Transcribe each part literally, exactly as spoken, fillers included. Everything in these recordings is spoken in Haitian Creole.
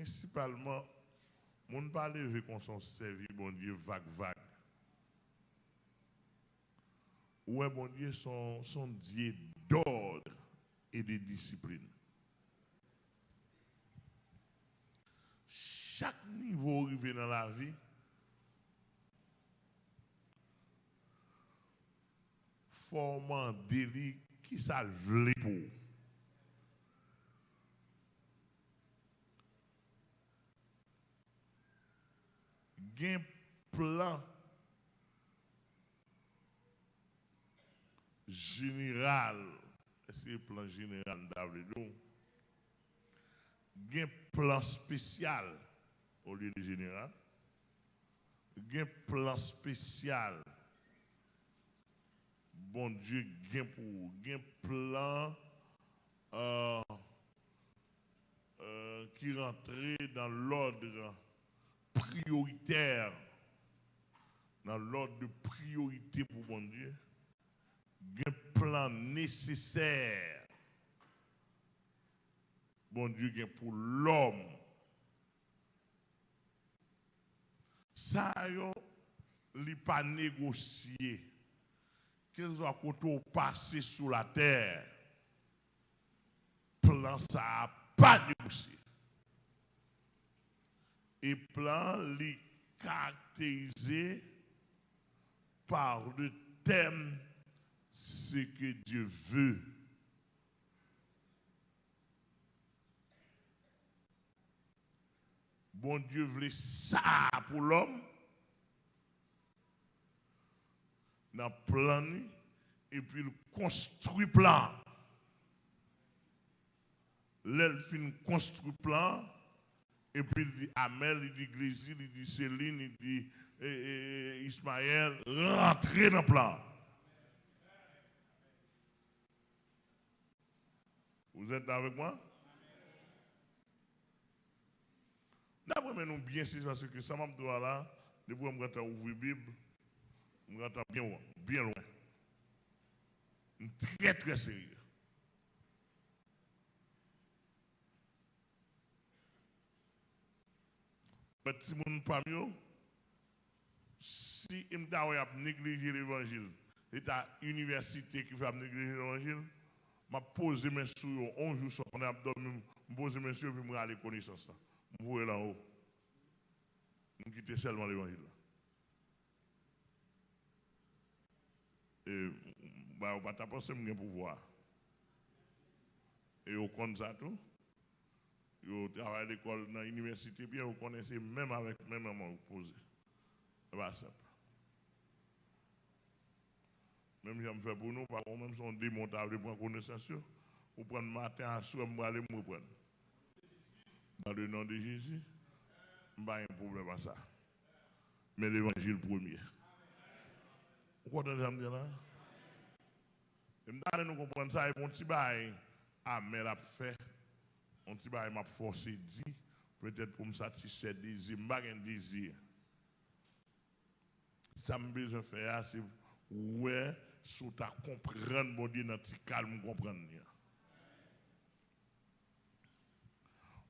prensipalman, moun pa leve konsa w sèvi Bondye vag vag. Ou wè, Bondye se yon, se yon Dye d'ordre et de discipline. Chak nivo w rive nan lavi, fò w mande li kisa l vle pou ou. Gen plan jeneral. Èske plan jeneral m ta vle di w? Gen plan espesyal olye de jeneral. Gen plan espesyal Bondye gen pou ou. Gen plan, euh, euh, ki rantre dans l'ordre prioritaire, dans l'ordre de priorité pou Bondye. Gen plan nesesè Bondye gen pou lòm. Sa yo, li pa negosye. Kèlkeswa kote w pase sou latè, plan sa a pa negosye. E plan li karakterize par le thème ce que Dieu veut. Bondye vle sa pou lòm nan plan li, epi l konstwi plan an. Lè l fin konstwi plan an, epi l di Amèl, li di Glezi, li di Selin, li di, e, e, e, Ismayèl, rantre nan plan an. Vous êtes là avec moi? N ap renmen nou byen sezi, paske sa m ap di w a la, depi w wè m gentan ouvri Bib, m gentan byen, byen lwen. M trè, trè serye. Mwen, timoun pa m yo, si m ta wè y ap neglije levanjil, se ta inivèsite ki fè y ap neglije levanjil, m ap poze men sou yo yon jou swa pandan y ap dòmi, m poze men sou yo, epi m rale konesans lan. M voye l anwo. M kite sèlman levanjil la. E, ba, yo pa ta panse m gen pouvwa. E yo konn sa tou. Yo travay lekòl nan inivèsite byen, yo konnen se menm avèk men manman yo poze. E pa senp. Menm jan m fè pou nou, pa konn menm si yon demon ta vle pran konesans yo, ou pran maten, aswè, m prale, m reprann. Dans le nom de Jésus, m pa gen pwoblèm a sa. Men levanjil premye. Ou konprann sa m di la? E m ta renmen nou konprann sa, e yon ti bagay Amèl ap fè, yon ti bagay m ap fòse di, petèt pou m satisfè dezi, m pa gen dezi. Sa m bezwen fè a, se wè si w ta konprann Bondye nan ti kal m konprann li an.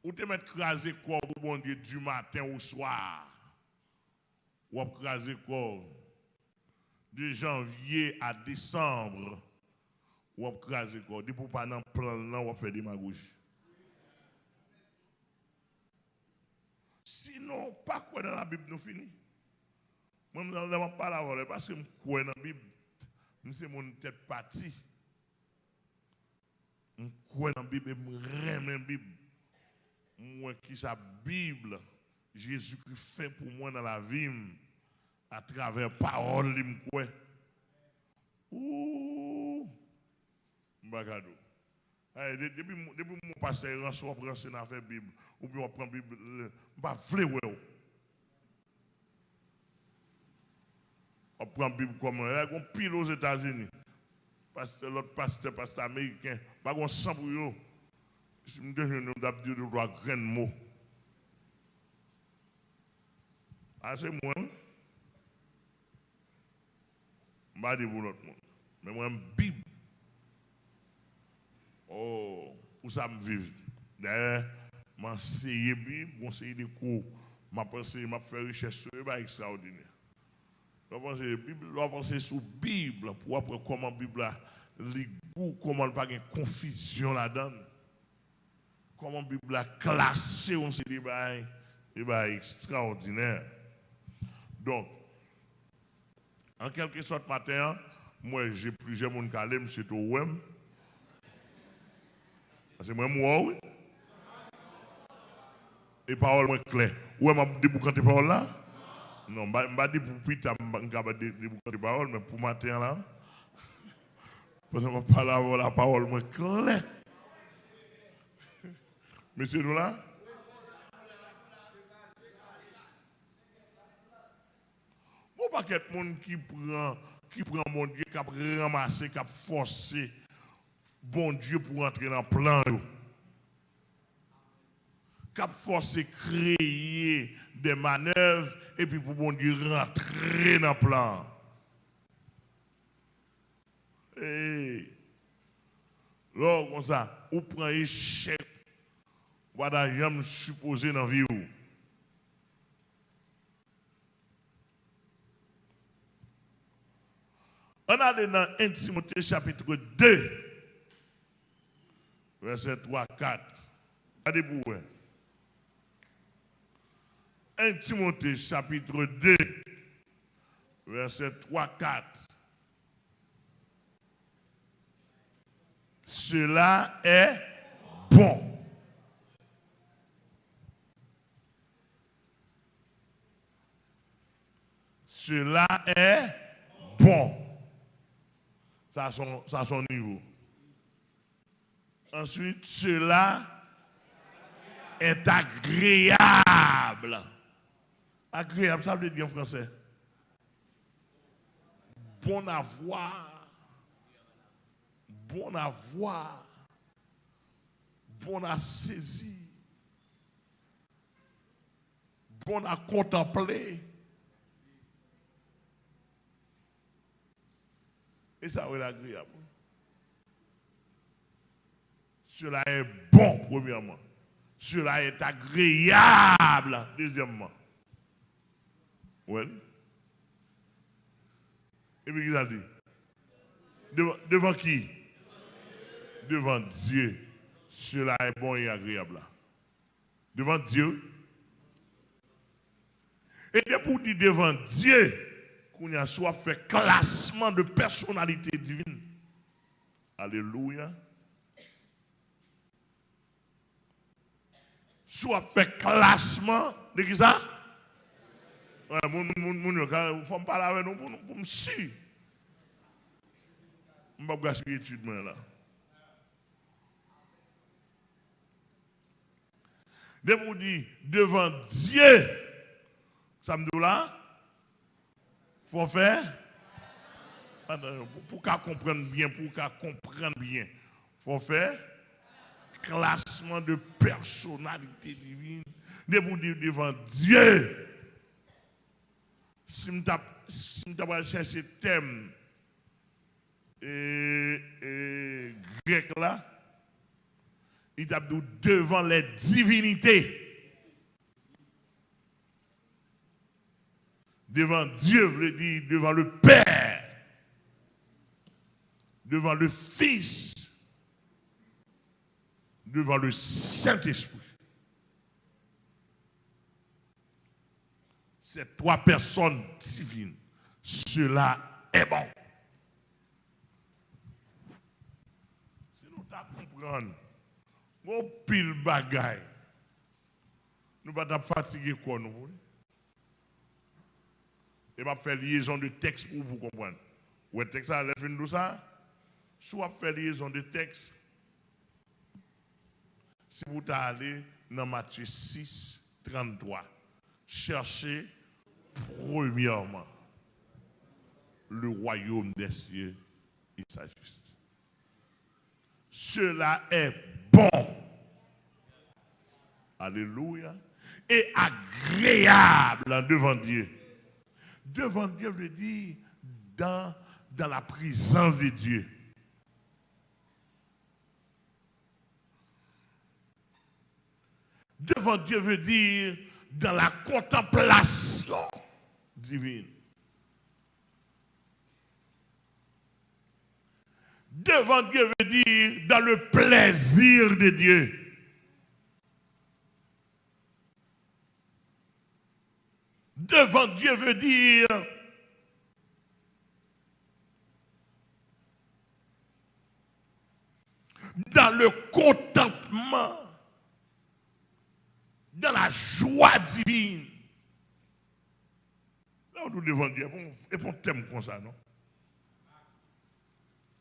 Ou te mèt kraze kò w pou Bondye du matin au soir. W ap kraze kò w. De janvye a desanm, w ap kraze kò w. Depi w pa nan plan l nan, w ap fè demagoji. Sinon, pa kwè nan Labib, nou fini. Mwen, lè m ap pale avè w la, e paske m kwè nan Bib. M se moun tèt pati. M kwè nan Bib e m renmen Bib. M wè kisa Bib, Jezikri fè pou mwen nan lavi m atravè pawòl li m kwè. Ooh! M pa ka di w. Ay, de-, depi, depi m wè pastè ranse, w ap ranse nan afè Bib, oubyen w ap pran Bib, m pa vle wè w. W ap pran Bib kòman? Lè gen yon pil Ozetazini. Pastè, lòt pastè, pastè ameriken, pa gen yon san pou yo. Si m te jwenn yo, m t ap di yo de twa grenn mo. A, se mwen. M pa di pou lòt moun. Men mwen, Bib. Oh, pou sa m viv. Dayè, M anseye Bib, gon seri de kou m ap anseye, m ap fè rechèch sou yo, e bagay ekstraòdinè. Lè w ap anseye Bib, lè w ap anseye sou Bib pou w ap wè kòman Bib la, li gou, kòman l pa gen konfizyon ladan l. Kòman Bib la klase yon seri de bagay, de bagay ekstraòdinè. Donk, an kèlkesòt, maten an, m wè je plizyè moun kale, m swete w wè m. Paske mwen, m wè w, wi. E pawòl mwen klè. Ou wè m ap deboukante pawòl la? Non, m pa, m pa di pou pita, m pa, m kapab de-, deboukante pawòl, men pou maten an la, pandan m ap pale avè w la, pawòl mwen klè. Mesye nou la? Gon pakèt moun ki pran, ki pran Bondye, k ap ranmase, k ap fòse Bondye pou rantre nan plan yo. K ap fòse kreye de manèv epi pou Bondye rantre nan plan an. Ey! Lè w konsa, ou pran echèk ou pa ta janm sipoze nan vi w. Ann ale nan en Timote chapit de, vèsè twa, kat. Gade pou w wè. En Timote chapit de, vèsè twa, kat. Cela est bon. Cela est bon. Sa se yon, sa se yon nivo. Answit, cela est agréable. Agreyab, sa vle di an fransè? Bon à voir. Bon à voir. Bon à saisir. Bon à contempler. E sa w rele agreyab. Cela est bon, premyèman. Cela est agréable, dezyèmman. Ou wè l? Epi ki sa l di? Devan, devan ki? Devan Dye. Cela est bon et agréable la. Devan Dye, wi. E depi w di devan Dye, kounye a, si w ap fè klasman de pèsonalite divin. Alelouya. Si w ap fè klasman de ki sa? Wè, moun, moun, moun yo, fò m pale avè nou pou, pou m si. M p ap gaspiye etid mwen la. Depi w di devan Dye, sa m di w la, fò w fè, pou, pou w ka konprann byen, pou w ka konprann byen, fò w fè klasman de pèsonalite divin. Depi w di devan Dye, si m t ap, si m ta pral chèche tèm e, e, grèk la, li t ap di w devan les divinités. Devan Dye vle di devan le Pè, devan le Fis, devan le Sentespri. Ces trois personnes divines, cela est bon. Si nou ta konprann, gon pil bagay, nou pa t ap fatige kò nou pou li. E m ap fè lyezon de tèks pou ou, pou w konprann. Ou wè tèks la, lè l fin di w sa, si w ap fè lyezon de tèks, si w ta ale nan Matye sis, tranntwa, cherchez premièrement le royaume des cieux et sa justice. Cela est bon. Alelouya. Et agréable devant Dieu. Devant Dieu veut dire dans, dans la présence de Dieu. Devant Dieu veut dire dans la contemplation divine. Devant Dieu veut dire dans le plaisir de Dieu. Devant Dieu veut dire dans le contentement, dans la joie divine. Lè w di devan Dye, e pa yon, e pa yon tèm konsa, non.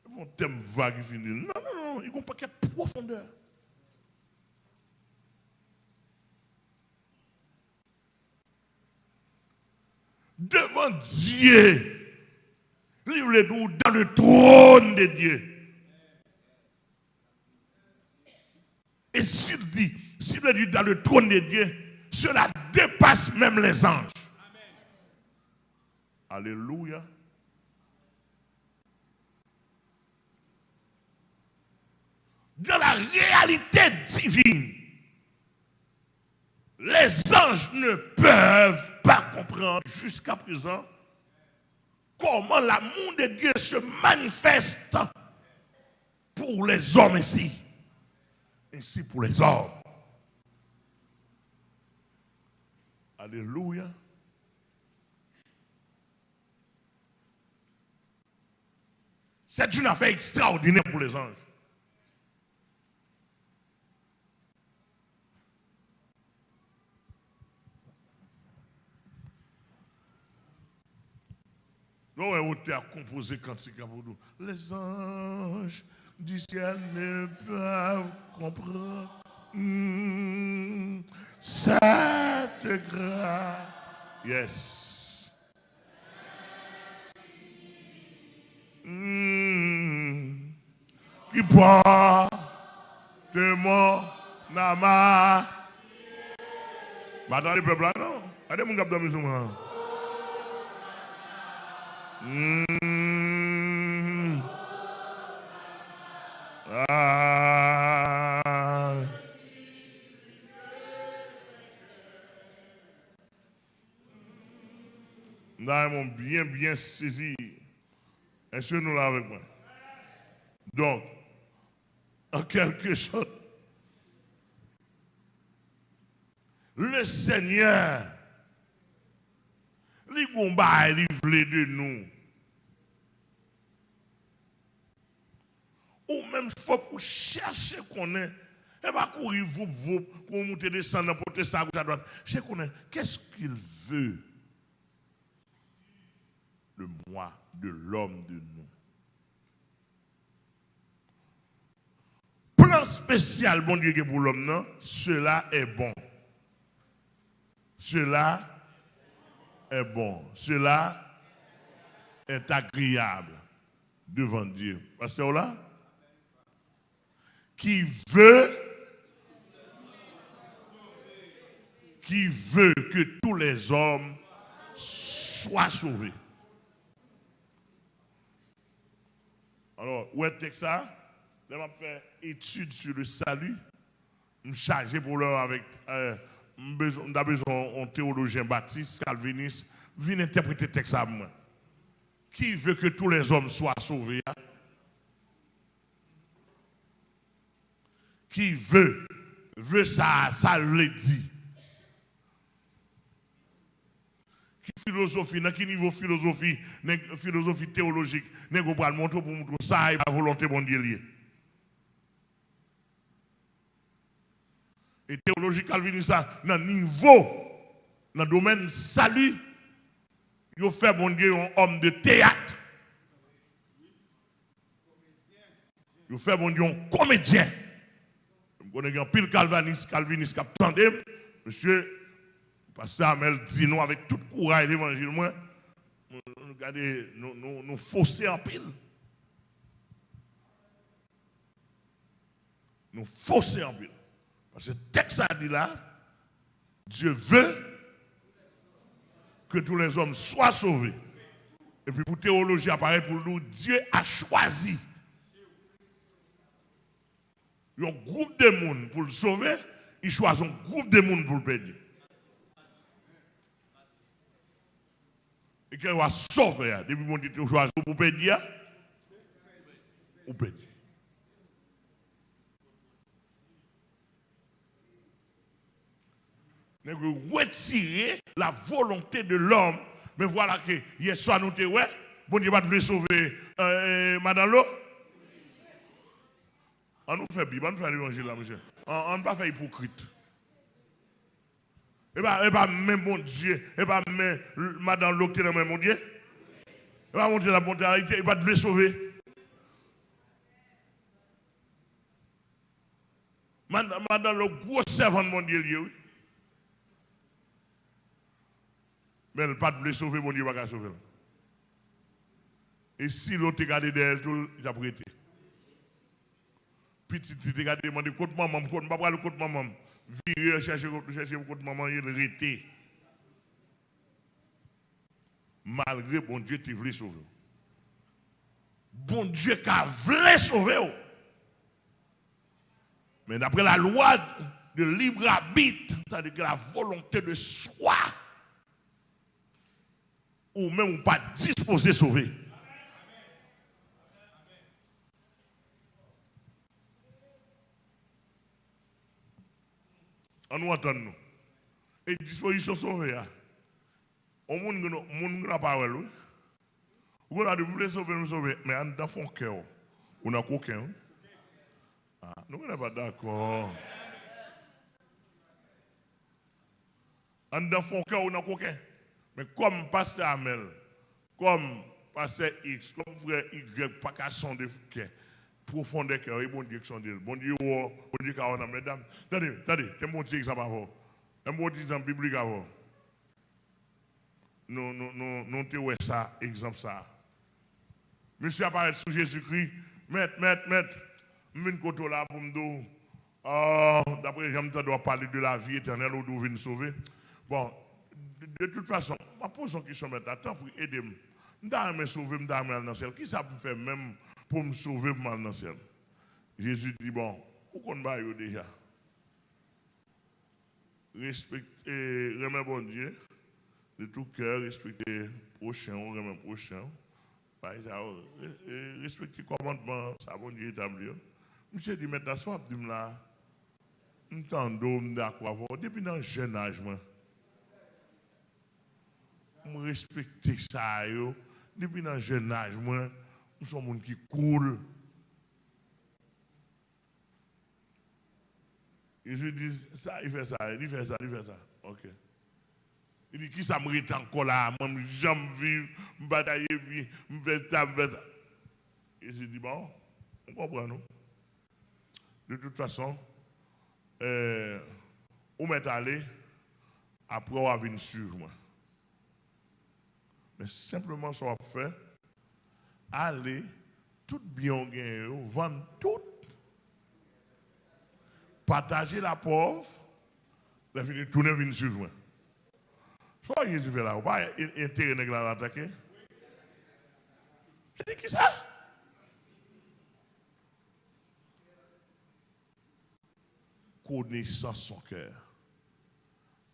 E pa yon tèm vag ki fin di l. Non, non, non, li gen yon pakèt pwofondè. Devan Dye, li vle di w dans le trône de Dieu. E si l di, si l vle di dans le trône de Dieu, cela dépasse même les anges. Alelouya. Dans la réalité divine, les anges ne peuvent pas comprendre jusqu'à présent comment l'amour de Dieu se manifeste pour les hommes ainsi, ainsi pour les hommes. Alelouya. C'est une affaire extraordinaire pour les anges. Lè w wè otè a konpoze kantik la pou di w, les anges du ciel ne peuvent comprendre, hmm, cette grâce. Yes. Hmm. Ki pòte mon ama. Pa tande pèp la, non. Gade moun k ap dòmi sou mwen an. Hmm. Ah. M ta renmen w byen, byen sezi. Èske nou la avèk mwen? Donk, an kèlke sòt, le Senyè, li gen yon bagay li vle de nou. Ou menm, fòk ou chèche konnen. E pa kouri voup voup, kouri moute desann nan pwotestan agoch adwat. Chèche konnen, qu'est-ce qu'il veut de moi, de l'homme, de nous? Plan espesyal Bondye gen pou lòm nan, cela est bon. Cela est bon. Cela est agréable devant Dieu. Pastè w la? Qui veut, qui veut que tous les hommes soient sauvés. Alò, ou wè tèks sa, lè m ap fè etid sur le salut, m chaje pwoblèm avèk, euh, m bezwen, m ta bezwen yon teyolojyen batis, kalvinis, vin entèprete tèks sa pou mwen. Qui veut que tous les hommes soient sauvés a? Qui veut, veut sa, sa l vle di. Ki filozofi, nan ki nivo filozofi, nèg, filozofi teyolojik, nèg yo pral montre w pou montre w sa e pa volonte Bondye l ye. E teyoloji kalvinis la, nan nivo, nan domèn sali, yo fè Bondye yon òm de teyat. Yo fè Bondye yon komedyen. M konnen gen anpil kalvanis, kalvinis k ap tande m. Mesye, pastè Amèl di nou avèk tout kouraj levanjil mwen, nou, nou gade, nou, nou, nou fose anpil. Nou fose anpil. Paske tèks sa di la, Dieu veut que tous les hommes soient sauvés. Epi pou teyoloji a parèt pou l di w, Dieu a choisi yon gwoup de moun pou l sove, li chwazi yon gwoup de moun pou l pèdi. E kèlkeswa sa w fè a, depi Bondye te chwazi w pou w pèdi a, ou pèdi. Nèg yo retire la volonté de l'homme. Men vwala ke yèswa nou te wè, Bondye pa t vle sove, euh, Madan Lo. An nou fè Bib, an nou fè levanjil la, mesye. An, an n pa fè ipokrit. E pa, e pa men Bondye, e pa men Madan Lo ki te nan men Bondye. E pa Bondye la, Bondye la, li te, li pa t vle sove. Madan, Madan Lo gwo sèvant Bondye l ye, wi. Men l pa t vle sove, Bondye pa ka sove l. E si Lo te gade dèyè l tou, li t ap rete. Pitit li te gade, mande, "Kot manman m? Kot m pa pral kot manman m?" Vire, chèche, chèche kot manman ye, l rete. Malgre Bondye te vle sove w. Bondye ka vle sove w. Men daprè la lwa de libre arbitre, c'est-à-dire que la volonté de soi, ou menm ou pa dispoze sove. An nou antann nou. E dispozisyon sove a. Yon moun gen, moun gen dwa pa wè l, wi. Ou gen dwa di, "M vle sove, m sove," men anndan fon kè w, ou nan koken, wi. Ah, nou gen dwa pa dakò. Anndan fon kè w, ou nan koken. Men kòm pastè Amèl, kòm pastè X, kòm frè Y pa ka sonde kè, pwofondè kè w, e Bondye k sonde l. Bondye wè w, Bondye ka wè w nan mèdam. Tande, tande, kè m pran yon ti egzanp avè w. Kè m pran yon ti egzanp biblik avè w. Nou, nou, nou, nou te wè sa, egzanp sa. Mesye a parèt sou Jezikri, "Mèt, mèt, mèt, m vin kote w la pou m di w, ah, daprè jan m tande w ap pale de lavi etènèl, ou di w vin sove." Bon, de, de tout fason, m ap poze yon kesyon, "Mèt la, tanpri, ede m. M ta renmen sove, m ta renmen al nan syèl. Kisa pou m fè menm pou m sove, pou m al nan syèl?" Jezi di, "Bon, ou konn bagay yo deja." Respekte, renmen Bondye de tout kè, respekte pwochen w, renmen pwochen w. Bagay sa yo, re-, re-, respekte kòmandman sa Bondye etabli yo. Misye di, "Mèt la, sa w ap di m la, m tande w, m dakò avè w depi nan jèn aj mwen. M respekte sa yo depi nan jèn aj mwen. M se yon moun ki cool." Jezi di, "Sa, li fè sa, li fè sa, li fè sa." Ok. Li di, "Kisa m rete ankò la a? Mwen, m janm viv, m bataye vi, m fè sa, m fè sa." Jezi di, "Bon, m konprann ou. De tout fason, eh, ou mèt ale, apre w a vin swiv mwen." Men senpleman sa w ap fè, ale, tout byen w genyen yo, vann tout, pataje lapòv, lè fini tounen vin swiv mwen. Sa w wè Jezi fè la, ou pa en-, enterè nèg la atake? Li di kisa? Connaissance son cœur.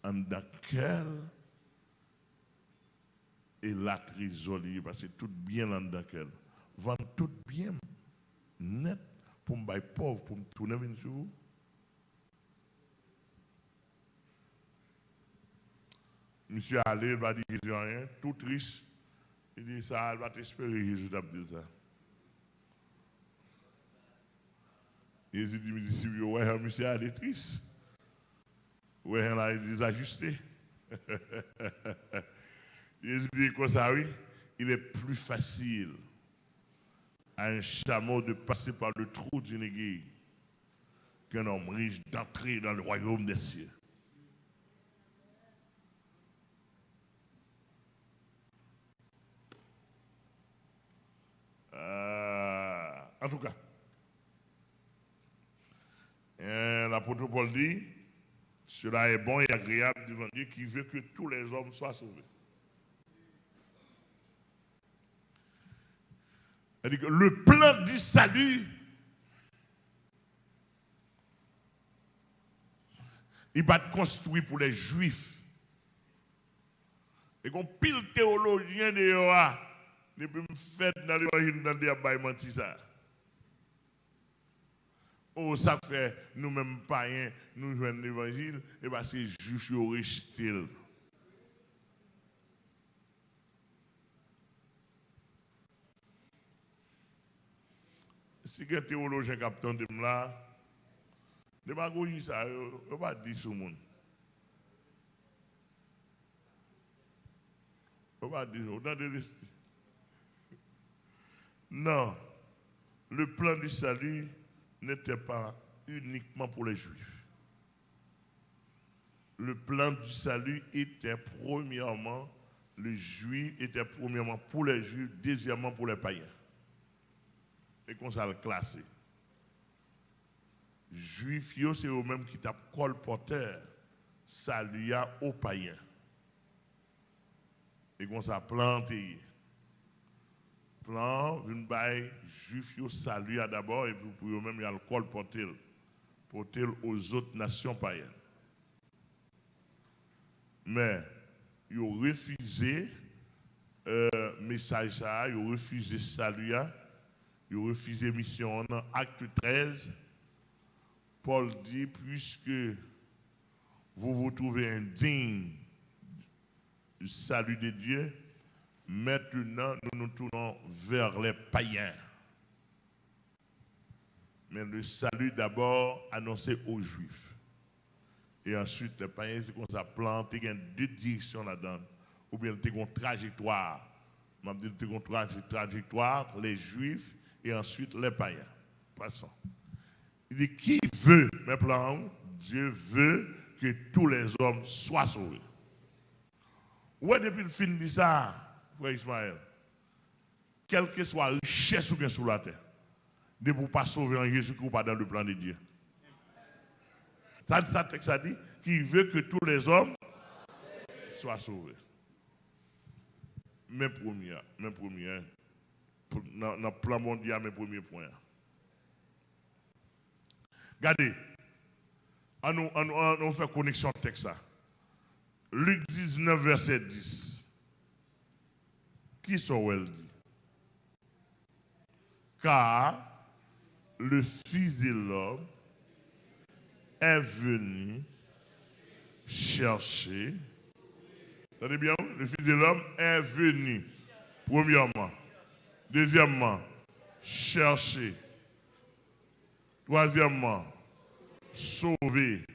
Anndan kè l e la trezò li ye, paske tout byen l anndan kè l. Vann tout byen m nèt pou m bay pòv, pou m tounen vin swiv ou. Misye ale, li pa di Jezi anyen, tou tris. Li di sa, li pa t espere Jezi t ap di l sa. Jezi di disip yo, "Wè jan misye ale tris. Wè jan la dezajiste." Jezi di konsa, wi, "Il est plus facile à un chameau de passer par le trou d'une aiguille qu'un homme riche d'entrer dans le royaume des cieux." Ah, antouka, eh, lapot Pòl di, "Cela est bon et agréable devant Dieu qui veut que tous les hommes soient sauvés." C'est-à-dire que le plan du salut, Li pa t konstwi pou lè Jwif. E gen yon pil teyolojyen deyò a, depi m fèt nan levanjil, m tande y ap bay manti sa a. O, sa k fè nou menm payen, nou jwenn levanjil, e paske Jwif yo rejte l. Si gen teyolojyen k ap tande m la, demagoji sa yo, yo pa di sou moun. Yo pa di, ou tande Leslie? Non. Le plan du salut n'était pas uniquement pour les Juifs. Le plan du salut était premièrement les Juifs, était premièrement pour les Juifs, deuxièmement pour les païens. E konsa l klase. Jwif yo, se yo menm ki t ap kòlpòtè sali a o payen. E konsa plan an te ye. Plan an vin bay Jwif yo sali a dabò, epi pou yo menm y al kòlpòte l, pote l aux autres nations païennes. Men, yo refize, euh, mesaj sa a, yo refize sali a, yo refize misyon an nan Acte treize. Pòl di, puisque vous vous trouvez indigne du salut de Dieu, maintenant nous nous tournons vers les païens. Men le salut d'abord annoncé aux Juifs. Et ensuite, les païens, se konsa plan an te gen de direksyon ladan l, oubyen l te gen yon trajektwa. M ap di l te gen yon traje-, trajektwa, les Juifs, et ensuite les païens. Passons. Il dit, qui veut, men plan an, Dieu veut que tous les hommes soient sauvés. Ou wè, depi l fin di sa, frè Ismaël, kèlkeswa richès ou gen sou latè, depi w pa sove an Jezikri, ou pa dans le plan de Dieu. Sa, sa tèks la di, qui veut que tous les hommes soient sauvés. Men premye, men premye, pou, nan, nan plan Bondye a, men premye pwen an. Gade, ann nou, ann nou, ann nou fè koneksyon tèks la. Lik diznèf, vèsè dis. Kisa w wè l di? Car le Fils de l'homme est venu chercher. Tande byen, wi. Le Fils de l'homme est venu. Premyèman. Dezyèmman, chercher. Twazyèmman, sauver.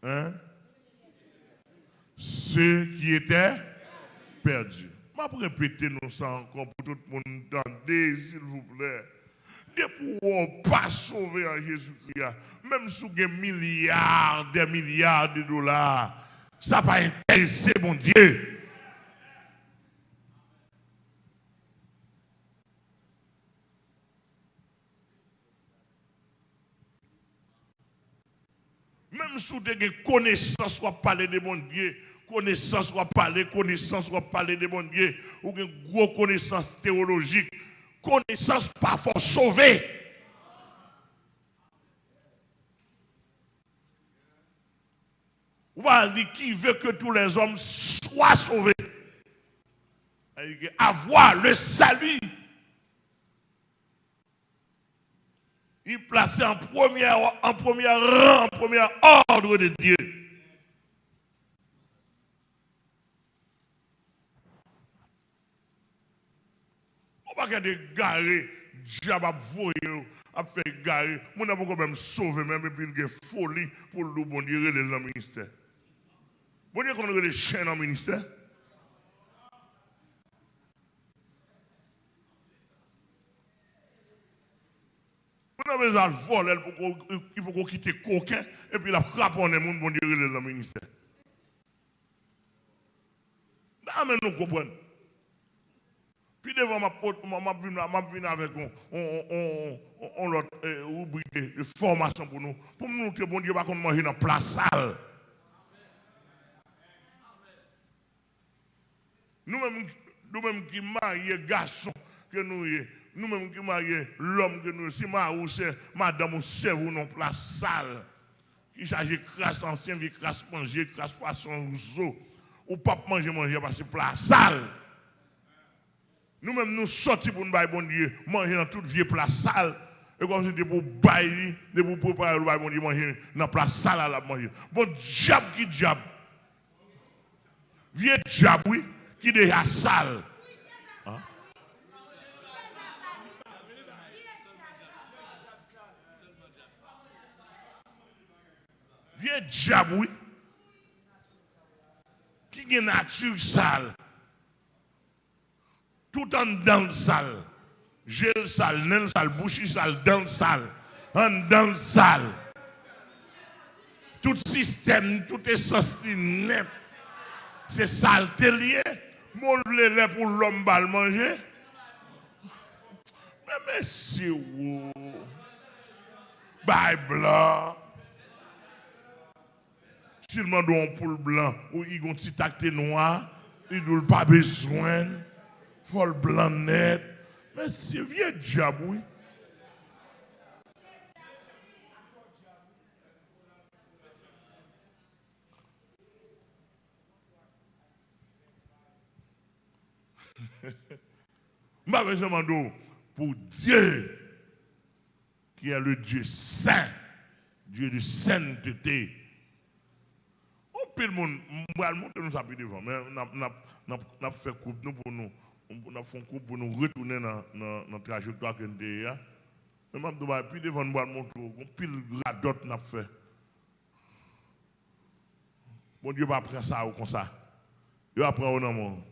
Hein? Ceux qui étaient perdus. M ap repete nou sa ankò pou tout moun tande, silvouplè. Depi w wè w pa sove an Jezikri a, menm si w gen milya, dè milya de dola, sa pa enterese Bondye. Menm si w te gen konesans, w ap pale de Bondye, konesans, w ap pale, konesans, w ap pale de Bondye, ou gen gwo konesans teyolojik, konesans pa fè w sove. Ou pa li qui veut que tous les hommes soient sauvés. Avoir le salut. Il est placé en premier, en premier rang, en premier ordre de Dieu. Yon pakèt egare, dyab ap voye yo, ap fè egare. Moun nan poko menm sove menm, epi l gen foli pou l di w Bondye rele l nan ministè. Bondye konn rele chen nan ministè. Moun nan bezwen al vòlè, l poko, li poko kite koken, epi l ap kraponnen moun, Bondye rele l nan ministè. Amèn, nou konprann. Pi devan, m ap, m ap vin la, m ap vin avèk yon, yon, yon, yon, yon, yon lòt, eh, ribrik de, de fòmasyon pou nou, pou m montre Bondye pa konn manje nan pla sal. Nou menm, nou menm ki marye, gason ke nou ye, Nou menm ki marye, lòm ke nou ye, si mari w se madanm ou sèvi w nan yon pla sal, ki chaje kras, ansyen vye kras manje, kras pwason, zo, ou p ap manje manje a paske pla a sal. Nou menm, nou sòti pou n bay Bondye manje nan tout vye pla sal. E kòmsi depi w bay li, depi w prepare l, ou bay Bondye manje nan pla sal la, l ap manje. Bon, dyab ki dyab! Vye dyab, wi, ki deja sal. An? Vye dyab, wi, ki gen nati sal. Tout anndan l sal. Je l sal, nen l sal, bouch li sal, dan l sal, anndan l sal. Tout sistèm, tout esans li nèt, se salte l ye. Moun vle lè pou lòm ba l manje. Men mesye wo, bay blan. Si l mande w yon poul blan, ou li gon ti takte nwa, li di w l pa bezwen l, fò l blan nèt. Mesye, vye dyab, wi. M pa bezwen mande w pou Dye, qui est le Dieu saint, Dieu de sainteté. Anpil moun, m pral montre nou sa pi devan, men n ap, n ap, n ap, n ap fè koub nou pou nou, n ap fè yon koub pou nou retounen nan, nan, nan trajektwa ke n te ye a. Men m ap di w bagay, pi devan m pral montre w, gon pil radòt n ap fè. Bondye pa pran sa yo konsa. Yo ap pran yo nan men w.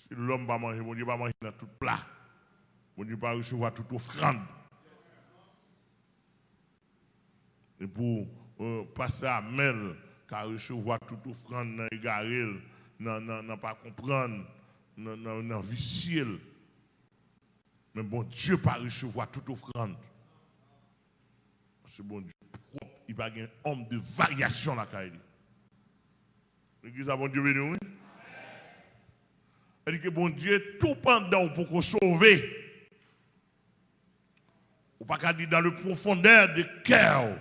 Si lòm pa manje, Bondye pa manje nan tout pla. Bondye pa resevwa tout ofrann. E pou, euh, pastè Amèl ka resevwa tout ofrann nan egare l, nan, nan, nan pa konprann, nan, nan, nan visye l. Men Bondye pa resevwa tout ofrann. Paske Bondye pwòp, li pa gen onm de varyasyon lakay li. Legliz la, Bondye beni w, wi. Sètadi ke Bondye, tou pandan w poko sove, ou pa ka di dans le profondeur de kè w.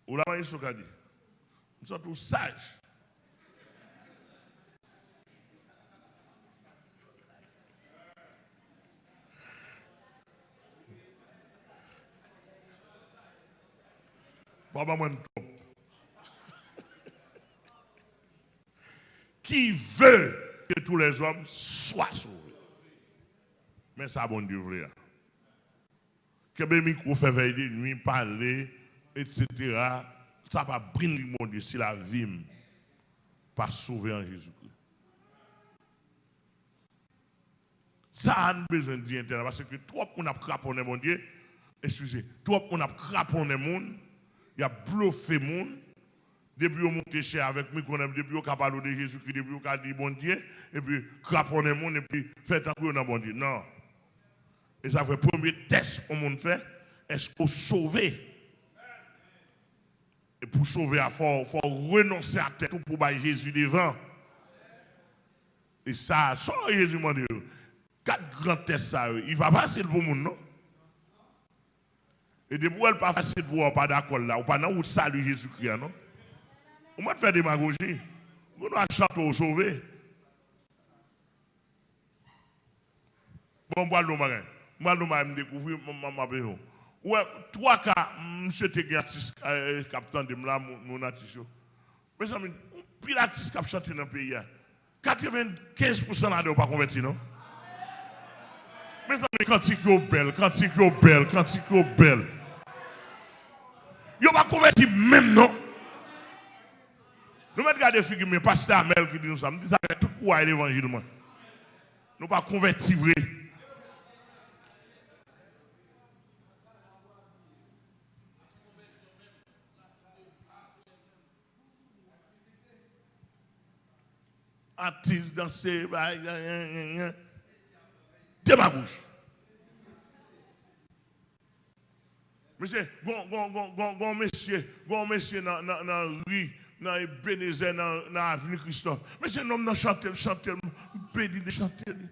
Ou la, Maestro ka di. M santi w saj. Papa mwen twòp. Qui veut que tous les hommes soient sauvés. Men sa Bondye vle a. Kenbe mikwo, fè vèy de nwi, pale, etsetera. Sa pa brin li Bondye si lavi m pa sove an Jezikri. Sa a nou bezwen di entènèt, paske twòp moun ap kraponnen Bondye, eskize, twòp moun ap kraponnen moun, y ap blofe moun, depi yo monte chè avèk mikwo nan, depi yo ka pale w de Jezikri, depi yo ka di Bondye, epi kraponnen moun, epi fè tankou yo nan Bondye. Non. E sa fè premye tès yon moun fè, èske w sove? E pou w sove a, fò, fò w renonse a tèt ou pou w bay Jezi devan. E sa, sa Jezi mande yo. Kat gran tès sa yo, li pa fasil pou moun, non. E depi w wè l pa fasil pou ou, ou pa dakò l la, ou pa nan wout sali Jezikri a, non. Ou mèt fè demagoji. Ou konn al chante ou sove. Bon, m pral di w yon bagay. M pral di w yon bagay m dekouvri, m, m, m ap di w. Ou wè, twa ka, m swete gen atis, eh, k ap tande m la, moun, moun atis yo. Mezanmi, yon pil atis k ap chante nan peyi a. Katrevenkenz pousan ladan yo pa konvèti, non. Mezanmi, kantik yo bèl, kantik yo bèl, kantik yo bèl. Yo pa konvèti menm, non. Nou mèt gade figi m, men pastè Amèl ki di nou sa. M di sa avèk tout kouray levanjil mwen. Nou pa konvèti vre. Atis danse, bay, demagoji. Mesye, gon, gon, gon, gon, gon mesye, gon mesye nan, nan, nan ri, nan Ebenezè, nan, nan avni Kristòf. Mesye, nonm nan chante l, chante l, m beni de chante li.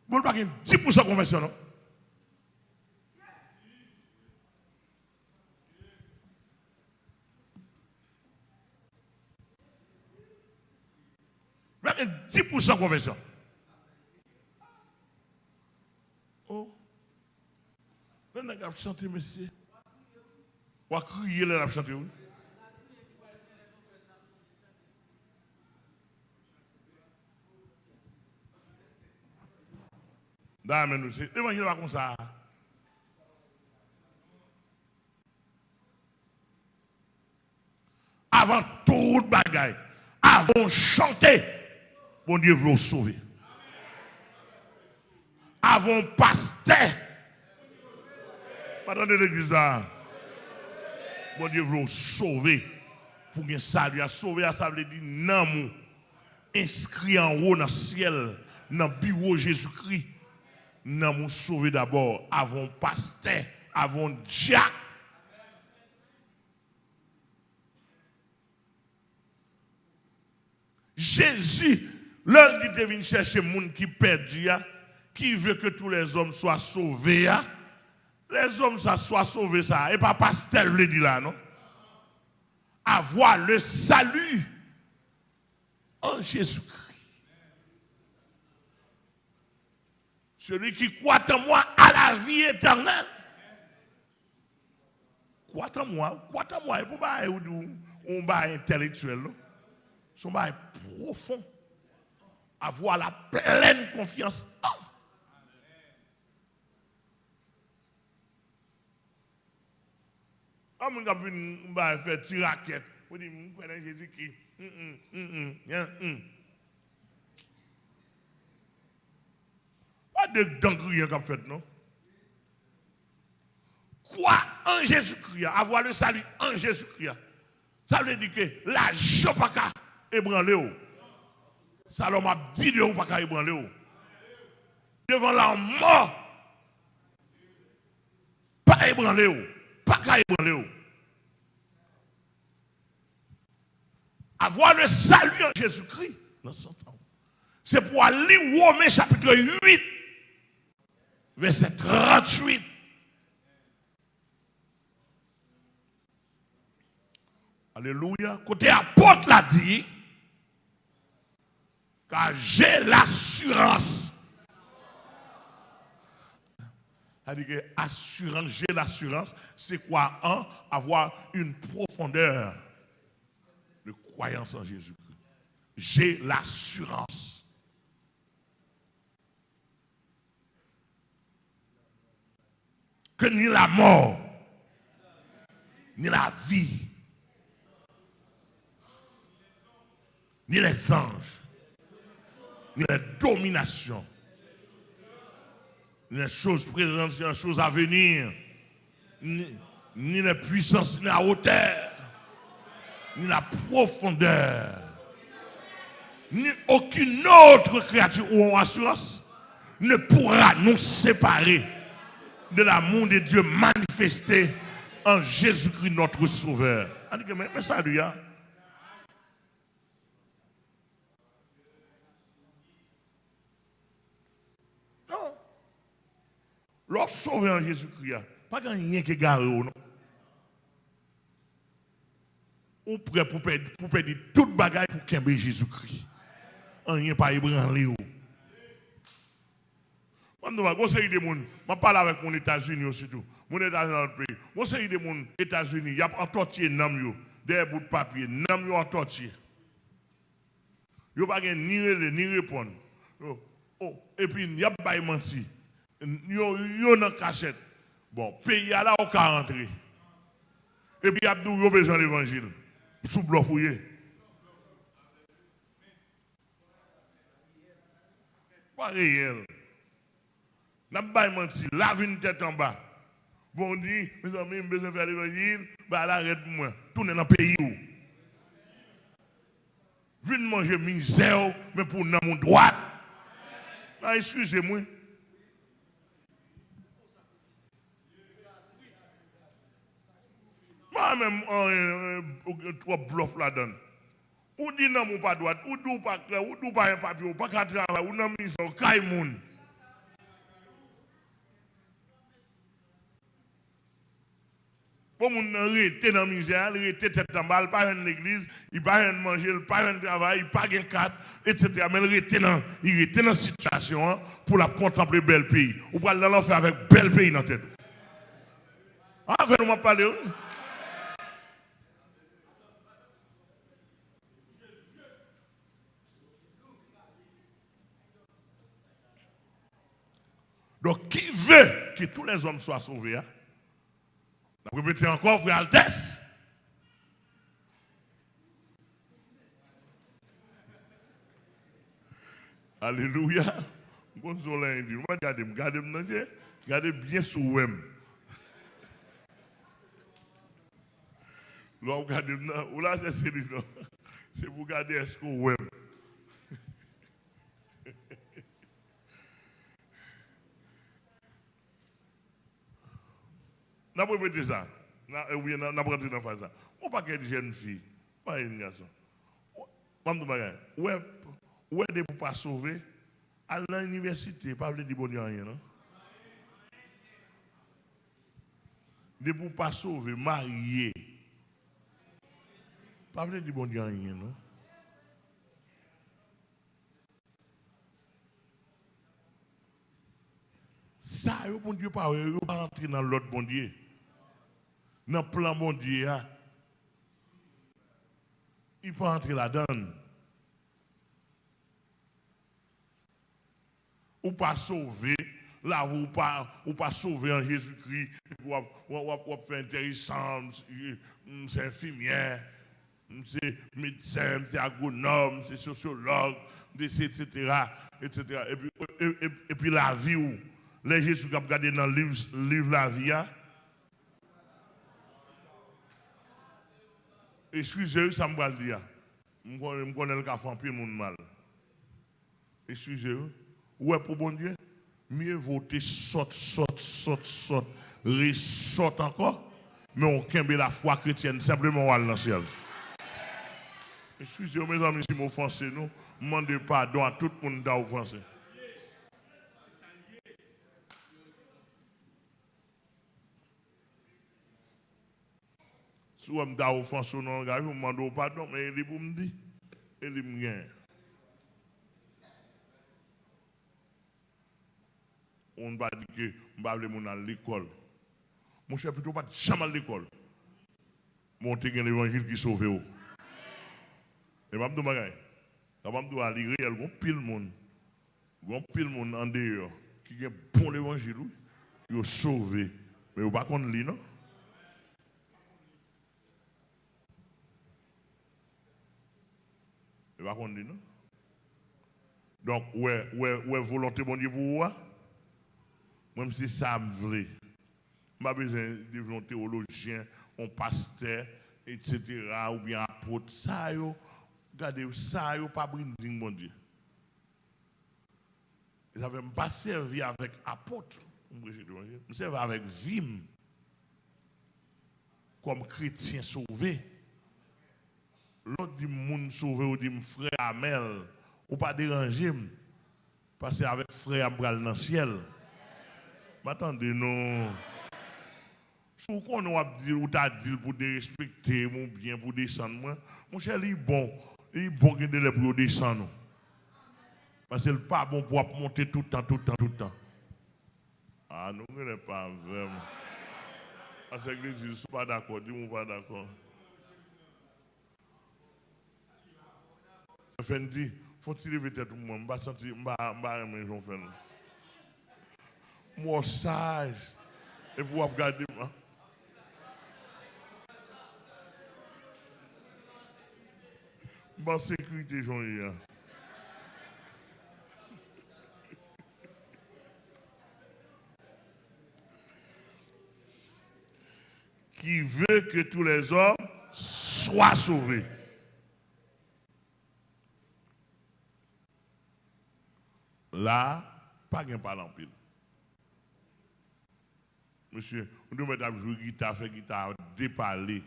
Bon, li pa gen dis pousan konvèsyon, non. Li pa gen dis pousan konvèsyon. Oh. Lè nèg ap chante, mesye. W a kriye lè l ap chante, wi. Da men nou, se levanjil pa konsa. Avan tout bagay, avan w chante, Bondye vle w sove. Avan w pastè, pa tande legliz la, Bondye vle w sove. Pou gen sali a, sove a, sa vle di nanm ou enskri anwo nan syèl, nan biwo Jezikri. Nanm ou sove dabò, avan w pastè, avan w dyak. Jezi, lè l di te vin chèche moun ki pèdi a, qui veut que tous les hommes soient sauvés a, lèzòm sa, swa sove sa, e pa pastè l vle di la, non. Avoir le salut en Jésus-Christ. Celui qui croit en moi a la vie éternelle. Croit en moi, croit en moi, e pa yon bagay ou di w, yon bagay entèlektyèl, non. Se yon bagay pwofon. Avoir la pleine confiance en. An moun k ap vin bay fè ti rakèt. Ou di, "M kwè nan Jezikri." Mm, mm, mm, mm, mm, mm. Pa de dan griyen k ap fèt, non. Croire en Jésus-Christ, avoir le salut en Jésus-Christ. Sa vle di ke lajan pa ka ebranle w. Sa lòm ap di de ou pa ka ebranle w. Devan lanmò, pa ebranle w. Pa ka ebranle w. Avoir le salut en Jésus-Christ nan san tan. Se pou w al li Women chapit uit, vèsè tranntuit. Alelouya. Kote apot la di, car j'ai l'assurance. Sa di ke asirans, j'ai l'assurance, c'est quoi, hein? Avoir une profondeur de croyance en Jésus-Christ. J'ai l'assurance que ni la mort, ni la vie, ni les anges, ni les dominations, ni les choses présentes, ni les choses à venir, ni, ni les puissances, ni la hauteur, ni la profondeur, ni aucune autre créature ou assurance ne pourra nous séparer de l'amour de Dieu manifesté en Jésus-Christ notre Sauveur. Ann di ke men, men sali a. Non. Lè w sove an Jezikri a, pa gen anyen ki egare w, non. Ou prè pou pèdi, pou pèdi tout bagay pou kenbe Jezikri. Anyen pa ebranle w. Mwen, m di w, gon seri de moun, m ap pale avèk moun Etazini yo sitou. Moun Etazini nan lòt peyi. Gon seri de moun Etazini, y ap antòtye nanm yo dèyè bout papye. Nanm yo antòtye. Yo pa gen ni rele, ni reponn. Yo, o, epi y ap bay manti. Yo, yo nan kachèt. Bon, peyi a la ou ka rantre. Epi y ap di w yo bezwen levanjil. Sou blòf ou ye. Pa reyèl. N ap bay manti, la vin tèt anba. Bon, w di, mezanmi, m bezwen fè levanjil, bagay la rèd pou mwen. Tounen nan peyi w. Vin manje mizè w, men pou nanm ou dwat. Nan, eskize m, wi. Mwen menm, anyen, anyen, twòp blòf ladan l. Ou di nanm ou pa dwat, ou di w pa klè, ou di w pa gen papye, ou pa ka travay, ou nan mizè, ou kay moun. Bon, moun nan rete nan mizè a, li rete tèt anba, li pa jwenn legliz, li pa jwenn manje, li pa jwenn travay, li pa gen kat, etsetera. Men li rete nan, li rete nan sitiyasyon an pou l ap kontanple bèl peyi. Ou pral nan lanfè avèk bèl peyi nan tèt ou. Avè nou m ap pale, wi. Donc, qui veut que tous les hommes soient sauvés, hein? N ap repete ankò, frè Altès. Alelouya. M konn sa w la di. Ou pa gade m, gade m nan je. Gade byen si w wè m. Lè w ap gade m nan, ou la chèche li non. Se pou gade èske w wè m. N ap repete sa. N a, eh, wi, n a, n ap rantre nan faz la. Yon pakèt jèn fi, pa jèn gason. Ban m di w bagay. Ou wè, ou wè depi w pa sove, al nan inivèsite, pa vle di Bondye anyen, non. Depi w pa sove, marye, pa vle di Bondye anyen, non. Sa yo Bondye pa wè, yo pa rantre nan lòd Bondye. Nan plan Bondye a, li pa rantre ladan l. Ou pa sove, lavi w pa, ou pa sove an Jezikri, epi w ap, w ap, w ap, w ap fè enteresan, m, m se enfimyè, m se medsen, m se agwonòm, m se sosyològ, m se etsetera, etsetera. Epi, e, e, epi lavi w, lè Jezi ap gade nan liv, liv lavi a, eskize wi sa m pral di a. M konnen, m konnen l ka fè anpil moun mal. Eskize wi. Ou wè pou Bondye, mye vo w te sòt, sòt, sòt, sòt, resòt ankò, men w kenbe lafwa kretyèn senpleman w al nan syèl. Eskize w mezanmi si m ofanse nou, m mande padon a tout moun m ta ofanse. Si w wè m ta ofanse w nan langaj ou, m mande w padon, men e li pou m di, e li m genyen. Moun pa di ke m pa vle moun al lekòl. Monchè, pito w pa t janm al lekòl. Men w te gen levanjil ki sove w. E m ap di w bagay. Sa m ap di w a, li reyèl, gon pil moun. Gon pil moun andeyò ki gen bon levanjil, wi. Yo sove, men yo pa konn li, non. Yo pa konn li, non. Donk, ou wè, ou wè, ou wè volonte Bondye pou ou a? Mwen, m se sa m vle. M pa bezwen devni yon tewolojyen, yon pastè, etsetera, oubyen apot. Sa yo, gade, sa yo pa brinding Bondye. E sa fè m pa sèvi avèk apot pou m preche levanjil. M sèvi avèk vi m kòm kretyen sove. Lè w di m moun sove, ou di m frè Amèl, ou pa deranje m. Paske avèk frè a m pral nan syèl. Pa tande non. Si w konnen w ap di l, ou ta di l pou derespekte m oubyen pou desann mwen, monchè, li bon, li bon gen de lè pou yo desann ou. Paske l pa bon pou w ap monte tout tan, tout tan, tout tan. A, nou genlè pa avè m. Pastè Gledi, si w pa dakò, di m ou pa dakò. Fendi, fè yon ti leve tèt ou mwen, m pa santi, m pa, m pa renmen jan w fè l. M wè w saj, epi w ap gade m. M pa sekirite jan w ye a. Qui veut que tous les hommes soient sauvés. La, pa gen pale anpil. Mesye, ou te mèt ap jwe gita, fè gita a depale.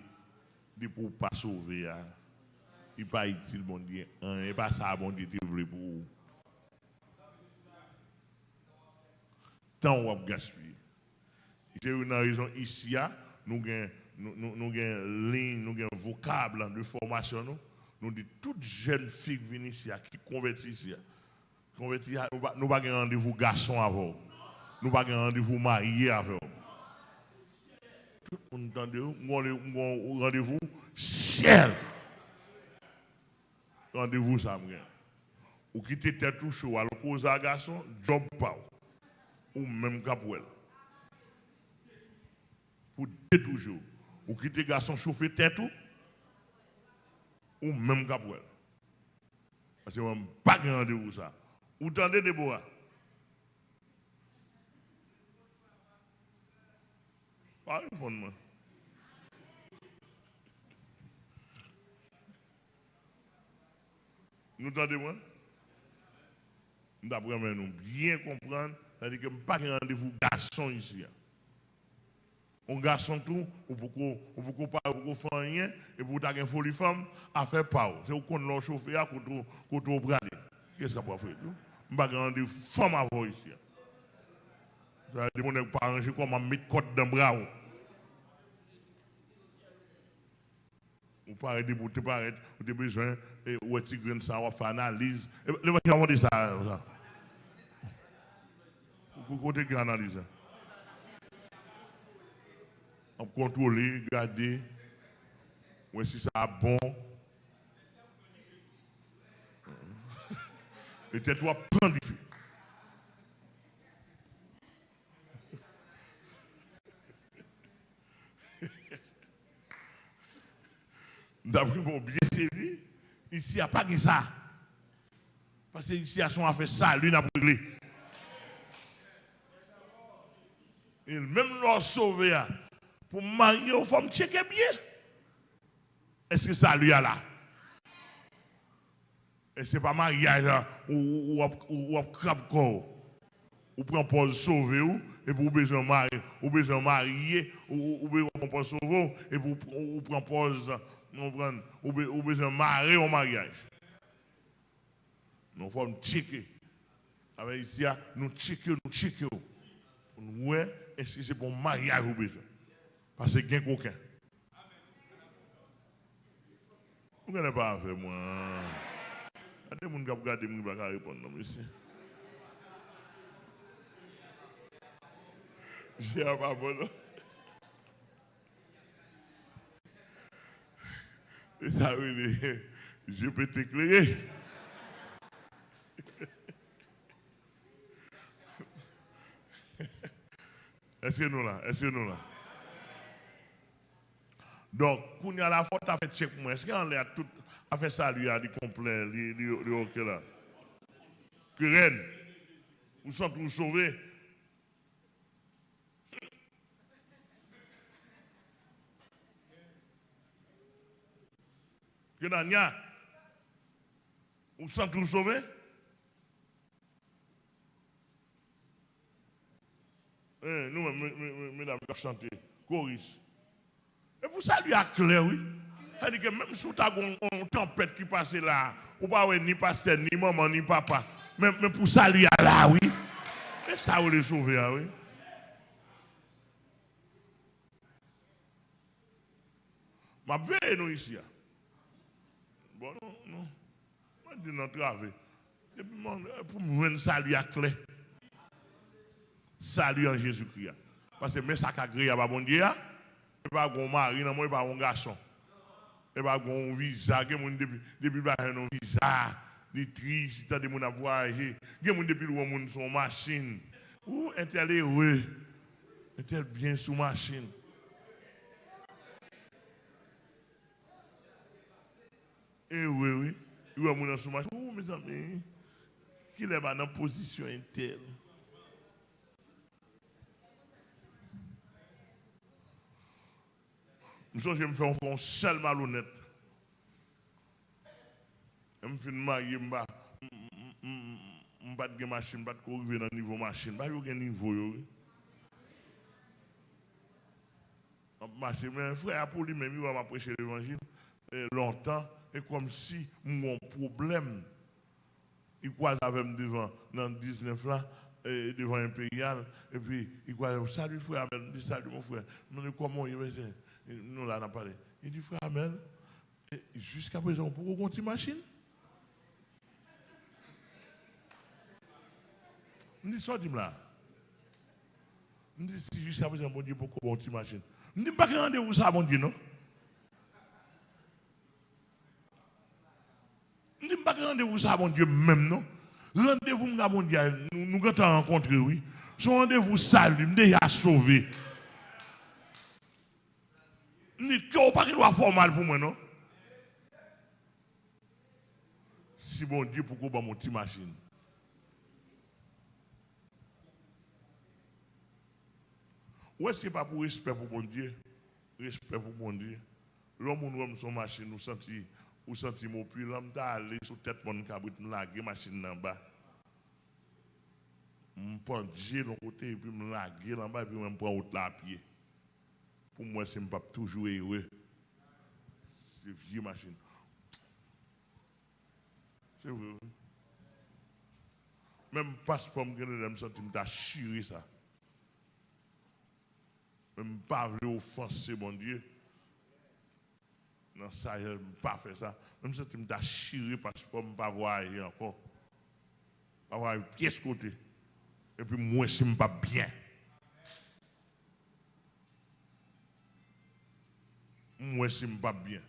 Depi w pa sove a, li pa itil Bondye anyen. E pa sa Bondye te vle pou ou. Tan w ap gaspiye. Se youn nan rezon isi a, nou gen nou, nou, nou gen liy, nou gen vokab de fòmasyon nou. Nou di tout jèn fi k vin isi a, ki konvèti isi a. Konvèti a, nou pa, nou pa gen randevou gason avè w. Nou pa gen randevou marye avè w. Tout moun tande w, m gon, m gon randevou syèl. Randevou sa m gen. Ou kite tèt ou cho, al koze a gason, djòb pa w. Ou menm k ap wè l. Pou detouje w. Ou kite gason chofe tèt ou, ou menm k ap wè l. Paske mwen, m pa gen randevou sa. Ou tande, Debora? Pa reponn mwen. Nou tande mwen? M t ap renmen nou byen konprann, sètadi ke m pa gen randevou gason isi a. Yon gason tou, ou poko, ou poko pare, ou poko fè anyen, epi ou ta gen foli fanm, afè pa w. Se ou konn lè w chofe a, kote w, kote w prale. Kiyès k ap ofri tou? M pa gen randevou fanm avè w isi a. Sa vle di, moun nèg pa ranje kò, m ap met kòd nan bra w. Ou parèt, depi ou te parèt, ou te bezwen, e, wè ti grenn sa, w ap fè analiz. E, levanjil pa mande sa, sa. Ko-, kote gen analiz la? W ap kontwole, gade, wè si sa ap bon. E tèt ou ap pran dife. M t ap reponn byen sezi. Isi a pa gen sa. Paske isi a se yon afè sali n ap regle. E menm lè w sove a, pou m marye w, fò m tcheke byen. Èske sali a la? E se pa maryaj la, ou, ou, ou ap, ou, ou ap krab kò w. Ou pran pòz sove w, epi ou bezwen marye, ou bezwen marye, ou, ou, ou be-, ou pran pòz sove w, epi ou, ou, ou pran pòz, ou konprann, ou be-, ou bezwen mare yon maryaj. Non, fò n tcheke. Avè isi a, nou tcheke, nou tcheke w. Pou n wè, èske se pa yon maryaj ou bezwen. Paske gen koken. Ou genlè pa avè mwen. Gade moun k ap gade m ki pa ka reponn non, mesye. Je a pa bon non. E sa rele je pete klere. Èske nou la? Èske nou la? Donk, kounye a la, fò w ta fè tchèk pou mwen. Èske anlè a tout afè sali a, li konplè, li, li, li oke la? Kerèn, ou santi w sove? Kenanya, ou santi w sove? Eh, nou menm, me-, me-, me-, medam k ap chante, koris. E pou sali a klè, wi. Sa di ke menm si w ta gon yon tanpèt ki pase la, ou pa wè ni pastè, ni manman, ni papa. Men, men pou sali a la, wi. E sa yo rele sove a, wi. M ap veye nou isi a. Bon, non, non. Mwen di n antrave. Depi mwen, pou m jwenn sali a klè. Sali an Jezikri a. Paske men sa k agreyab a Bondye a, e pa gon mari nan mwen, e pa gon gason. E pa gon viza. Gen moun depi, depi l pa jwenn yon viza, li tris, li tande moun ap vwayaje. Gen moun depi l wè yon moun sou yon machin. Ou, entèl ere. Entèl byen sou machin. Ere, wi. Li wè moun nan sou machin. Ou, mezanmi. Kilè m a nan pozisyon entèl? M sonje m fè yon, fè yon sèl malonèt. Lè m fin marye, m pa, m, m, m, m, m pa t gen machin, m pa t ko rive nan nivo machin. Pa yo gen nivo yo, wi. M ap mache, men frè a pou li menm, li wè m ap preche levanjil, eh, lontan, e kòmsi m gen yon pwoblèm. Li kwaze avè m devan, nan diznèf la, e, devan Enperyal, epi li kwaze, "Salut frère Abel," m di, "Salut mon frère." M mande, "Kòman w ye, mesye?" Nou la, n ap pale. Li di, "Frè Amèl, e, jiskaprezan, ou poko gen yon ti machin?" M di, "Sa w di m la?" M di, "Si jiskaprezan, Bondye poko ba w yon ti machin." M di, "M pa gen randevou sa a, Bondye, non." M di, "M pa gen randevou sa a, Bondye, menm, non. Randevou m gen a Bondye a, nou, nou gentan rankontre, wi. Se yon randevou sali, m deja sove." M di, "Kè w pa gen dwa fè w mal pou mwen, non. Si Bondye poko ban m yon ti machin." Ou wè, si se pa pou respè pou Bondye, respè pou Bondye. Lè yon moun wè m se yon machin, ou santi, ou santi m opilan, m ta ale sou tèt mòn kabrit, m lage machin nan anba. M pandye l yon kote, epi m lage l anba, epi mwen m pran wout la a pye. Pou m wè si m p ap toujou ere. Se vye machin. Se vre, wi. Menm paspò m gen lè m santi m ta chire sa. Men m pa vle ofanse Bondye. Nan sa, m pa fè sa. Men m santi m ta chire paspò m, pa vwayaje ankò. Pa vwayaje pyès kote. Epi m wè si m p ap byen. M wè si m p ap byen.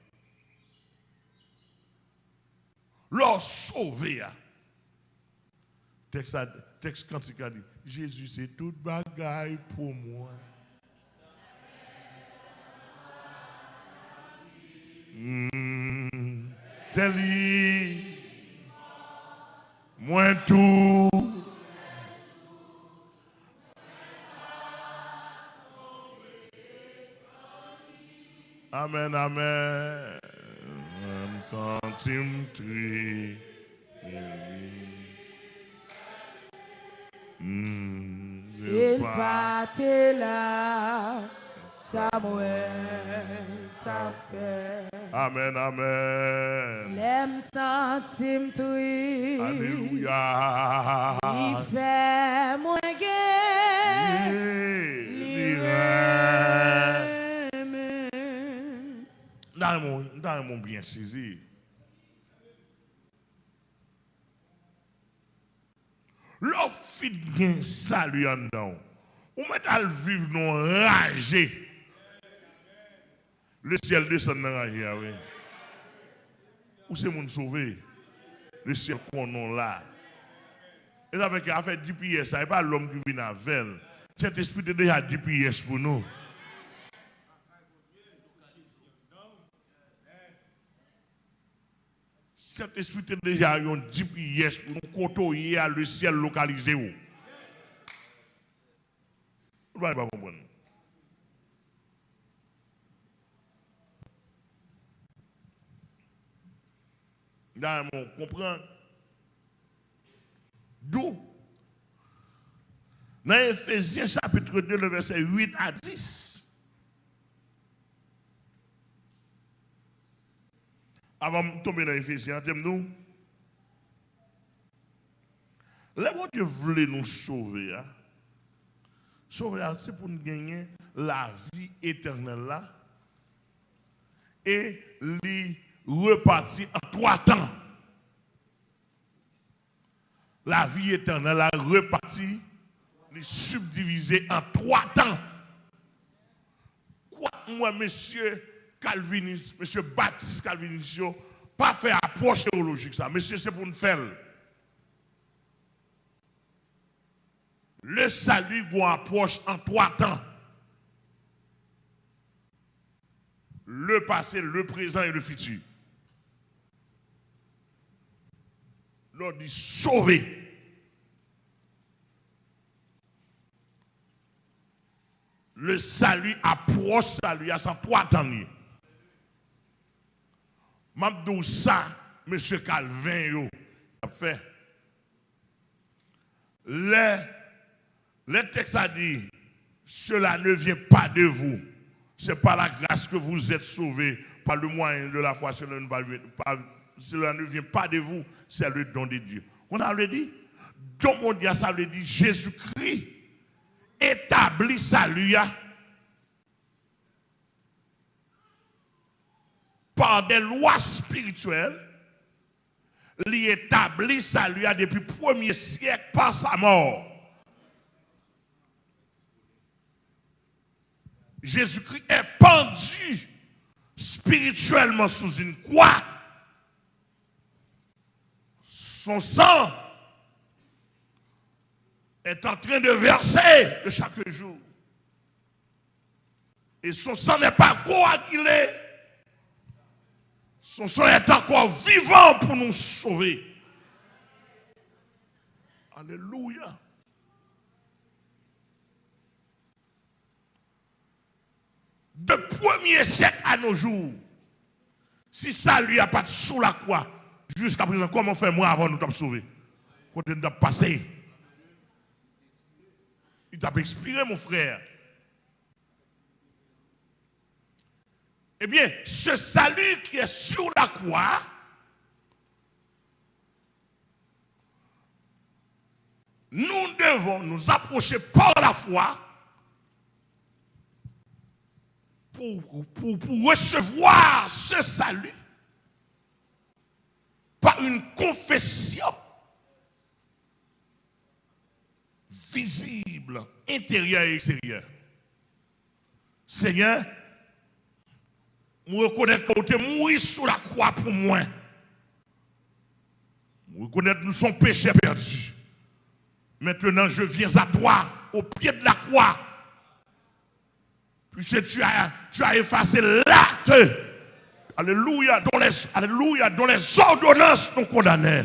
Lè w sove a, tèks la, tèks kantik la di, Jezi se tout bagay pou mwen. Mm, se li, mwen tou. Amèn, amèn. Mwen m santi m tris. Mm, si l pa te la, sa mwen t ap fè? Amèn, amèn. Lè m santi m tris. Alelouya. Li fè mwen gen. Li renmen. M ta renmen w, m ta renmen w byen sezi. Lè w fin gen sali anndan w, ou mèt al viv nan yon raje. Lesyèl desann nan raje a, wi. Ou se moun sove. Lesyèl konnen w la. E sa fè ke afè G P S sa, e pa lòm ki vin avè l. Sentespri te deja G P S pou nou. Sentespri te deja yon G P S pou nou, kote w ye a, lesyèl lokalize w. Ou pa, pa konprann. M ta renmen w konprann. Dou, nan Efezyen chapit de, le vèsè uit a dis, avan m tonbe nan Efezyen an, te m di w, lè Bondye vle nou sove a, sove a, se pou n genyen lavi etènèl la, e li repati an twa tan. Lavi etènèl la repati, li sibdivize an twa tan. Kwak m wè mesye kalvinis, mesye batis kalvinis yo pa fè apwòch teyolojik sa. Mesye, se pou n fè l. Le salut gon apwòch an twa tan. Le passé, le présent et le futur. Lè w di sove, le salut, apwòch sali a, se an twa tan li ye. M ap di w sa, mesye Kalven yo ap fè. Lè, lè tèks la di, cela ne vient pas de vous, c'est par la grâce que vous êtes sauvés, par le moyen de la foi, cela ne, pas, pas, cela ne vient pas de vous, c'est le don de Dieu. Konn sa vle di? Don Bondye a, sa vle di Jezikri etabli sali a. Par des lois spirituelles, li etabli sali a depi premye syèk pa sa mò. Jésus-Christ est pendu spirituellement sous une croix. Son sang est en train de verser de chaque jour. Et son sang n'est pas coagulé. Son sang est encore vivant pour nous sauver. Alléluia. De premye syèk a nos jours, si sali a pa t sou lakwa, jiskaprezan, kòman fè mwen avè w nou t ap sove? Kote n t ap pase? Li t ap ekspire, mon frè. Ebyen, ce salut qui est sur la croix, nous devons nous approcher par la foi pour, pour, pour recevoir ce salut par une confession visible, intérieure et extérieure. Senyè, mwen rekonèt ke w te mouri sou lakwa pou mwen. Mwen rekonèt nou se yon pechè pèdi. Maintenant, je viens à toi, au pied de la croix. Puisque tu as, tu as effacé l'acte, alléluia, dont les, alléluia, dont les ordonnances nous condamnaient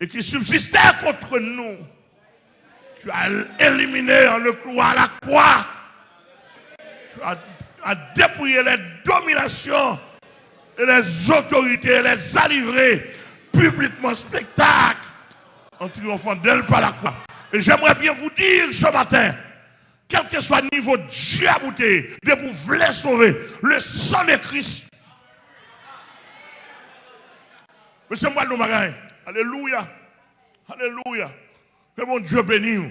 et qui subsistaient contre nous. Tu as éliminé en le clouant à la croix. Tu as, as dépouillé les dominations et les autorités, les a livrées publiquement, spectacle, en triomphant d'elle par la croix. Et j'aimerais bien vous dire ce matin, kèlkeswa nivo dyab ou te ye, depi w vle sove, le sang de Christ. Mesye, m pral di yon bagay. Alelouya. Alelouya. Ke Bondye beni w.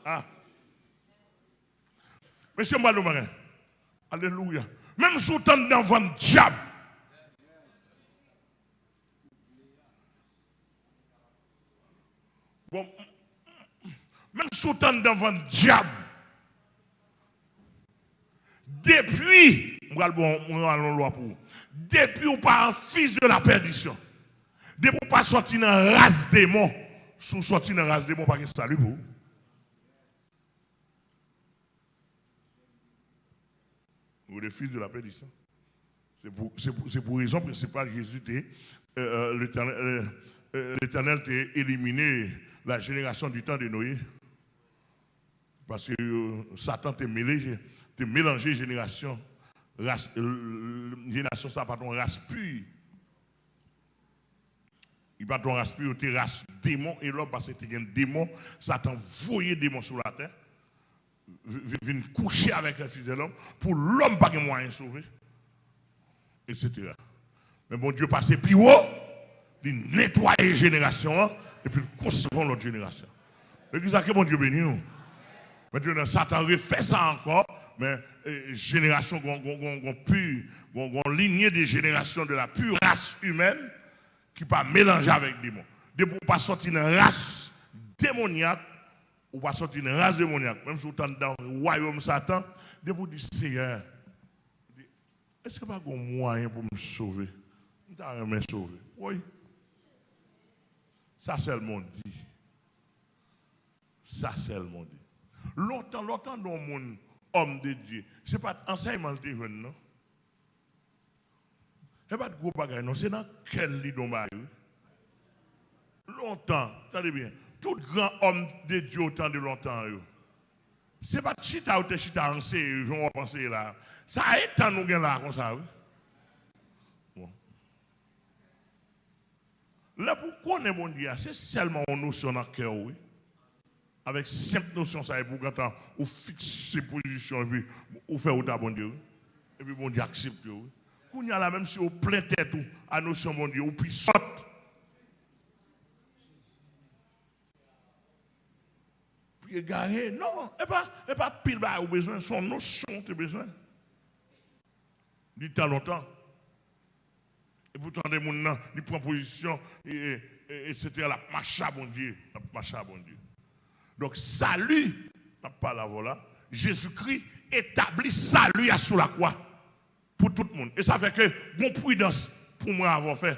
Ah. Mesye, m pral di yon bagay. Alelouya. Menm si w t anndan vant dyab, bon, menm si w t anndan vant dyab, depi, m pral bon, mwen al yon lwa pou ou. Depi w pa yon fis de la pèdisyon, depi w pa sòti nan ras demon, si w sòti nan ras demon, pa gen sali pou ou. Ou le fils de la perdition. Se pou, se pou, se pou rezon prensipal Jezi te, euh, euh, Letènèl, euh, euh, Letènèl te elimine la génération du temps de Noé. Paske, euh, Satan te melanje, te melanje jenerasyon, ras, euh, jenerasyon sa pa t yon ras pi. Li pa t yon ras pi, yo te ras demon e lòm, paske te gen demon, Satan voye demon sou latè, vi-, vi-, vin kouche avèk lè fis de lòm, pou lòm pa gen mwayen sove, etsetera. Men Bondye pase pi wo, li netwaye jenerasyon an, epi l konsève yon lòt jenerasyon. Legliz la, ke Bondye beni w. Mentnan, Satan refè sa ankò, men, eh, jenerasyon, gon, gon, gon, gon pi, gon, gon linye de jenerasyon de la pure race humaine, ki pa melanje avèk demon. Depi w pa sòti nan ras demonyak, ou pa sòti nan ras demonyak, menm si w t anndan wayòm Satan, depi w di, Seyè, èske pa gen mwayen pou m sove? M ta renmen sove. Woy. Sa sèlman w di. Sa sèlman w di. Lontan, lè w tande yon moun, òm de Dye, se pa t ansèyman l te jwenn, non. Se pa t gwo bagay, non. Se nan kè l li don bagay, wi. Lontan, tande byen, tout gran òm de Dye w tande lontan yo, se pa t chita yo te chita anseye yo, jan w ap anseye la. Sa e tan nou gen la konsa, wi. Bon. Lè pou w konnen Bondye a, se sèlman yon nosyon nan kè w, wi. Avèk senp nosyon sa, epi w gentan, ou fikse pozisyon, epi ou fè wout a Bondye, wi. Epi Bondye aksepte w, wi. Kounye a la, menm si w plen tèt ou a nosyon Bondye, ou pi sòt. Pi egare, non, e pa, e pa pil bagay ou bezwen, se yon nosyon ou te bezwen. Li tan lontan. Epi w tande moun nan, li pran pozisyon, e, e, e, etsetera, l ap mache a Bondye, l ap mache a Bondye. Donk, sali, n ap pale avè w la, Jezikri etabli sali a sou lakwa pou tout moun. E sa fè ke gon pridans pou mwen avè w fè.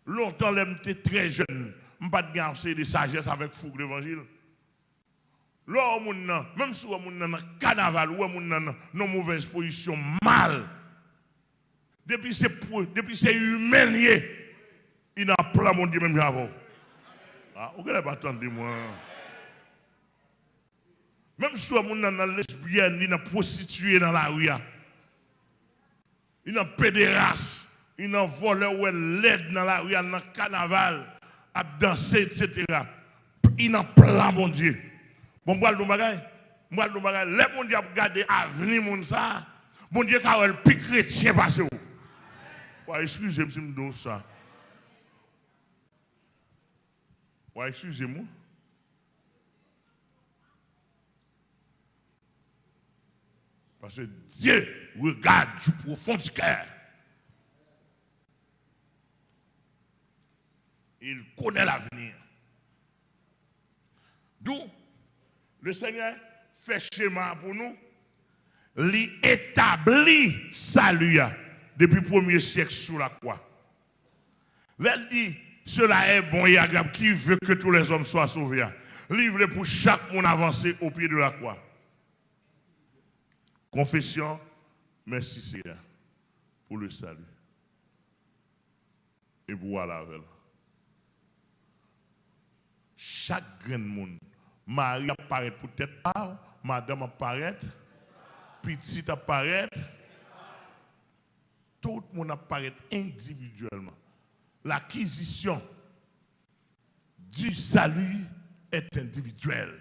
Lontan, lè m te trè jèn, m pa t gen ase de sajès avèk foug levanjil. Lè w wè moun nan, menm si w wè moun nan nan kanaval, ou wè moun nan nan, nan movèz pozisyon, mal, depi se, depi se imè l ye, li nan plan Bondye menm jan avè w. A, ou genlè pa tande mwen. Menm si w wè moun nan nan lesbyèn, li nan pwostitiye nan lari a, li nan pederas, li nan vòlè, ou wè l lèd nan lari a, nan kanaval, ap danse, etsetera. Li nan plan Bondye. Bon, m pral di w yon bagay. M pral di w yon bagay. Lè Bondye ap gade avni moun sa a, Bondye ka wè l pi kretyen pase w. W a eskize m si m di w sa. W a eskize m, wi. Parce que Dieu regarde du profond du cœur. Il connaît l'avenir. D'où le Seigneur fè chema pou nou, li etabli sali a depi premye syèk sou lakwa. Lè l di, cela est bon et agréable, qui veut que tous les hommes soient sauvés, a, li vle pou chak moun avanse o pye de lakwa. Konfesyon, mèsi Seyè pou le sali. E pou w ale avè l. Chak grenn moun, mari ap parèt pou tèt pa w, madanm ap parèt, pitit ap parèt, tout moun ap parèt endividyèlman. L'acquisition du salut est individuelle.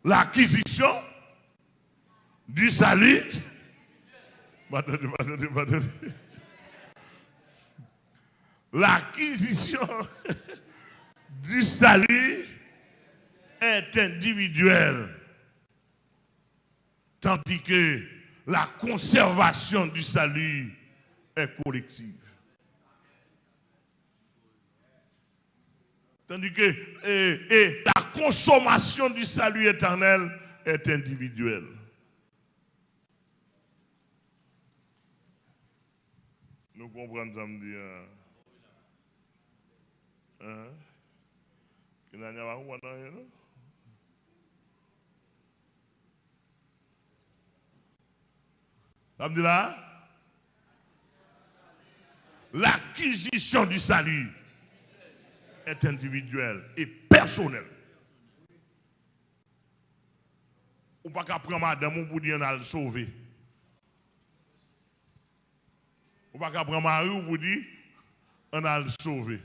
L'acquisition du salut. Pa tande, pa tande, pa tande. L'acquisition du salut est individuelle, tandis que la conservation du salut est collective. Tandis que, et, et la consommation du salut éternel est individuelle. Nou konprann sa m di an? Hein? Kenanya pa konprann anyen, non? Sa m di la? L'acquisition du salut est individuelle et personnelle. Ou pa ka pran madanm ou pou di ann al sove. Ou pa ka pran mari w pou di ann al sove.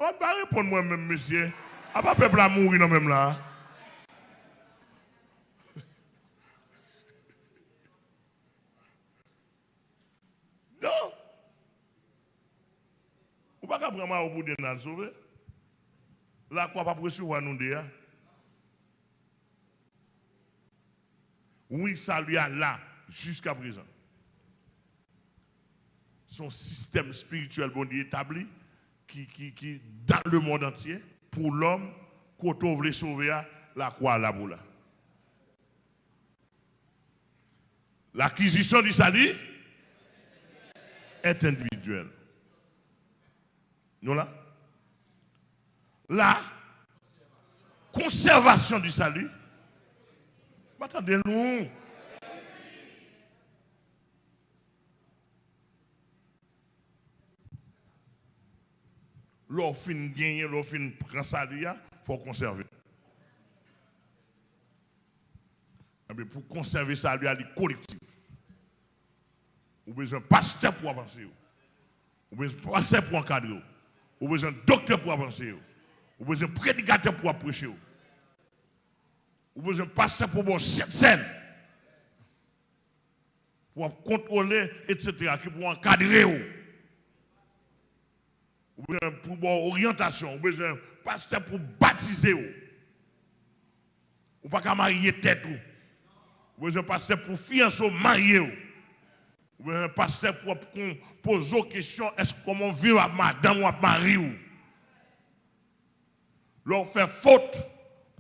Ou pa reponn mwen menm, mesye. Apa pèp la mouri nan menm la? Non. Ou pa ka pran mari w pou di ann al sove. Lakwa p ap resevwa nou de a. Wi, sali a la jiskaprezan. Se yon sistèm espirityèl Bondye etabli ki, ki, ki dans le monde entier, pou lòm, kote w vle sove a, lakwa la pou la. L'acquisition du salut est individuelle. Nou la? La conservation du salut. Pa tande nou. Lè w fin genyen, lè w fin pran sali a, fò w konsève. Enben, pou konsève sali a, li kolektif. Ou bezwen pastè pou ap anseye w. Ou bezwen pastè pou ankadre w. Ou bezwen doktè pou ap anseye w. Ou bezwen predikatè pou ap preche w. Ou bezwen pastè pou ba w sent sèn. Pou ap kontwole, etsetera, ki pou ankadre w. Ou bezwen pou ba w oryantasyon. Ou bezwen pastè pou batize w. Ou pa ka marye tèt ou. Ou bezwen pastè pou fiyanse w, marye w. Ou bezwen pastè pou ap kon poze w kesyon, èske kòman w viv ak madanm ou, ak mari w? Lè w fè fot,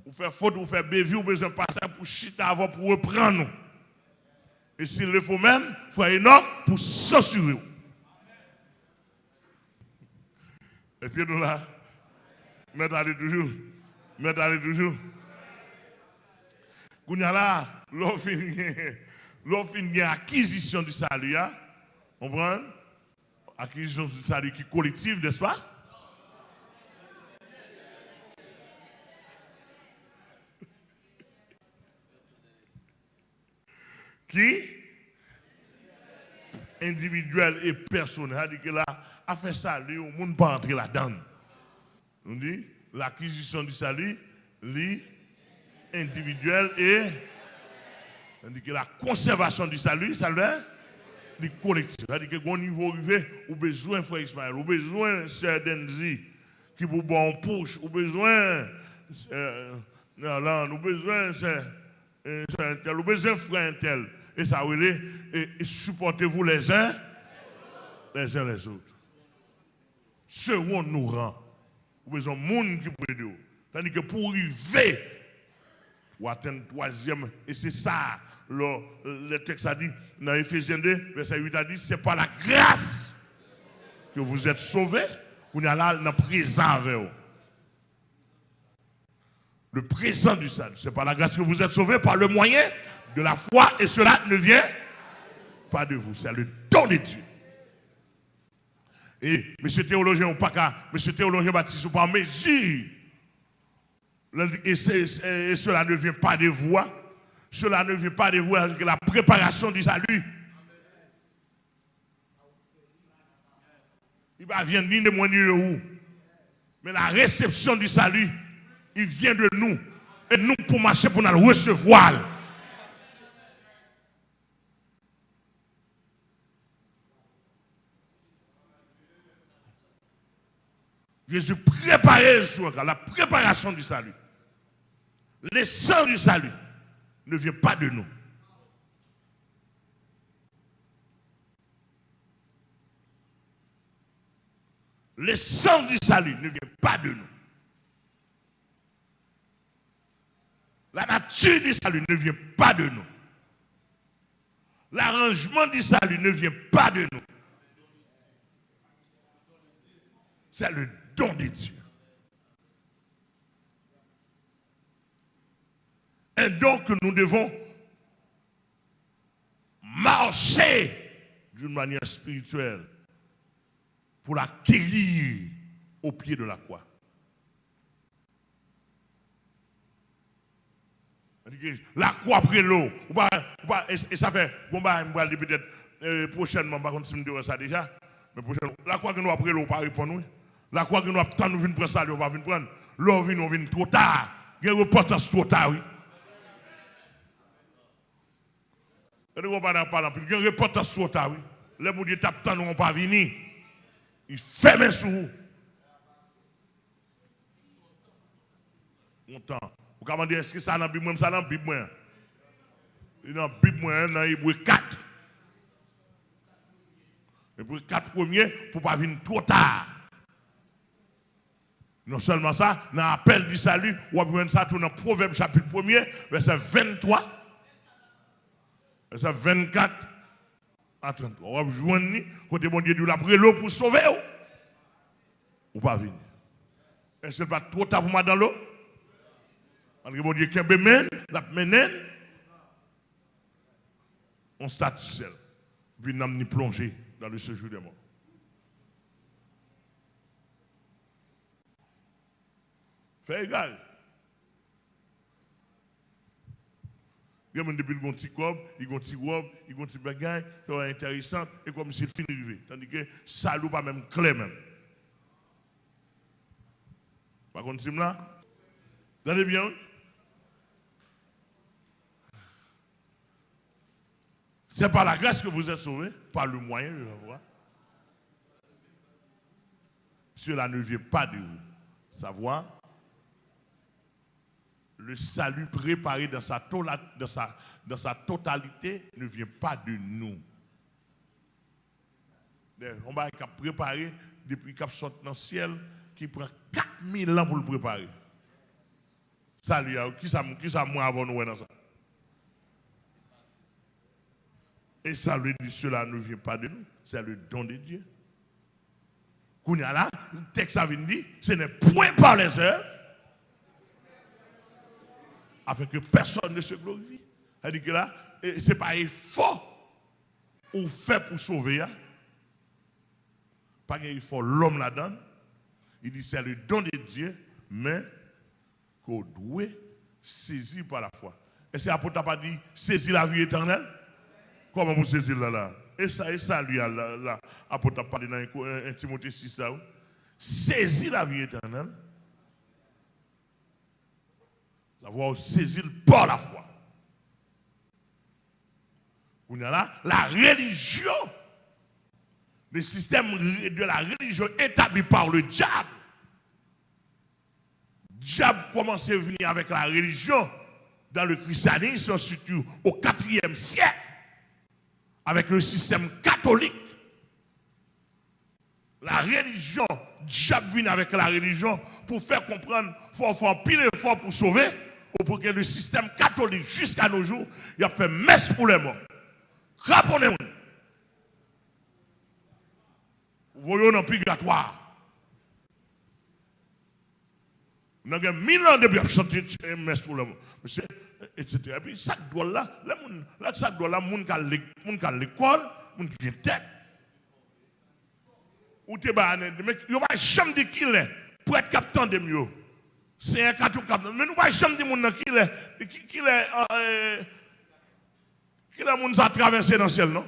ou fè fot, ou fè bevi, ou bezwen pastè pou chita avè w, pou reprann ou. E si l fo menm, frè Enòk, pou sansire w. Èske nou la? Mèt ale toujou. Mèt ale toujou. Kounye a la, lè w fin gen, lè w fin gen acquisition du salut a, konprann? Acquisition du salut ki kolektif, n'est-ce pas? Ki? Endividyèl e pèsonèl. Sa di ke la, afè sali, yon moun pa antre ladan l. Nou di, l'acquisition du salut, li endividyèl e, tandis que la conservation du salut, sa l fè, li kolektif. Sa di ke gon nivo w rive, ou bezwen frè Ismaël, ou bezwen sè Denzi ki pou ba w yon pouch, ou bezwen sè Nerlande, ou bezwen sè, e, sè entèl, ou bezwen frè entèl. E sa w rele, e, e supportez-vous les uns, les uns les autres. Seconde nou ran. Ou bezwen moun ki pou ede w. Tandis que pou w rive, pou w atenn twazyèm, e se sa, lè, lè tèks la di, nan Efezyen de, vèsè uit a di, c'est par la grâce que vous êtes sauvés. Kounye a la, nan prezan avè w. Le présent du salut. C'est par la grâce que vous êtes sauvés, par le moyen de la foi, et cela ne vient pas de vous. C'est le don de Dieu. E mesye teyolojyen, ou pa ka, mesye teyolojyen batis, ou pa an mezi. Lè l di, et, c'est- et cela ne vient pas de vous, hein. Cela ne vient pas de vous, hein, que la préparation du salut. Li pa vyen ni de mwen ni de ou. Men la réception du salut, il vient de nous. E nou pou mache pou n al resevwa l. Jezi prepare l sou yon ka, la préparation du salut. Le sang du salut ne vient pas de nous. Le sang du salut ne vient pas de nous. La nature du salut ne vient pas de nous. L'arrangement du salut ne vient pas de nous. C'est le don de Dieu. Un don que nous devons marcher d'une manière spirituelle pour l'acquérir au pied de la croix. Lakwa ap rele w. Ou pa, ou pa, e, e sa fè, gon bagay m pral di petèt, e, pwochènman, m pa konn si m te wè sa deja, men pwochènman, lakwa gen dwa ap rele w, ou pa reponn, wi. Lakwa gen dwa ap tann ou vin pran sali, ou pa vin pran l. Lè w vini, ou vin two ta. Gen repantans two ta, wi. Tande gon bagay ap pale anpil. Gen repantans two ta, wi. Lè Bondye t ap tann ou, ou pa vini, li fèmen sou ou. Yon tan. Ou ka mande, èske sa nan Bib mwen? Sa nan Bib mwen. Li nan Bib mwen, nan Ebre kat. Ebre kat premye, pou w pa vin two ta. Non sèlman sa, nan apèl di sali, w ap jwenn sa tou nan Pwovèb chapit premye, vèsè venntwa, vèsè vennkat a tranntwa. W ap jwenn li kote Bondye di w l ap rele w pou sove w. Ou pa vini. Èske l pa t two ta pou madan Lo? Malgre Bondye kenbe men l, l ap mennen l. On stati sèl. Epi nanm ni plonje dans le séjour des morts. Fè egare. Gen moun depi l gon ti kòb, li gon ti wòb, li gon ti bagay, sa enteresan, e kòmsi l fin rive. Tandike sali w pa menm klè menm. Pa konn si m la? Tande byen, wi. C'est par la grâce que vous êtes sauvés, par le moyen de la foi. Cela ne vient pas de vous. Savoir, le salut préparé dans sa, tola- dans sa, dans sa totalité ne vient pas de nous. Yon bagay k ap prepare depi k ap sot nan syèl, ki pran kat mil an pou l prepare. Sali a, kisa, kisa mwen avè w nou wè nan sa? Et salut de cela ne vient pas de nous, c'est le don de Dieu. Kounye a la, tèks la vin di, ce n'est point par les œuvres, afin que personne ne se glorifie. Sa di ke la, e, se pa efò ou fè pou sove a. Pa gen efò lòm ladan l. Li di, c'est le don de Dieu, men ke w dwe sezi pa lafwa. Èske apot la pa di, sezi lavi etènèl? Kòman pou sezi l la, la? E sa, e sali a la, la, apot la pale nan en Ko-, en, en Timote sis la, wi. Sezi lavi etènèl. Sa vwa w sezi l pa lafwa. Kounye a la, la religion, le système de la religion établi par le diable. Dyab kòmanse vini avèk la religion dans le christianisme, surtout au quatrième siècle, avec le système catholique. La religion, dyab vini avèk la religion pou fè konprann fò w fè anpil efò pou sove, ou pou gen le système catholique jusqu'à nos jours, y ap fè mès pou lèmò. Kraponnen moun. Voye w nan pigatwa. Nan gen mil an depi y ap chante mès pou lèmò. Mesye, etsetera. Epi sa k dwòl la, lè moun, la sa k dwòl la, moun k al lek-, moun k al lekòl, moun ki gen tèt. Ou te ba ane, men yo pa janm di kilè prèt k ap tande m yo. Senyè katolik k ap tande m. Men nou pa janm di moun nan kilè, ki, kilè, e, kilè moun sa travèse nan syèl, non?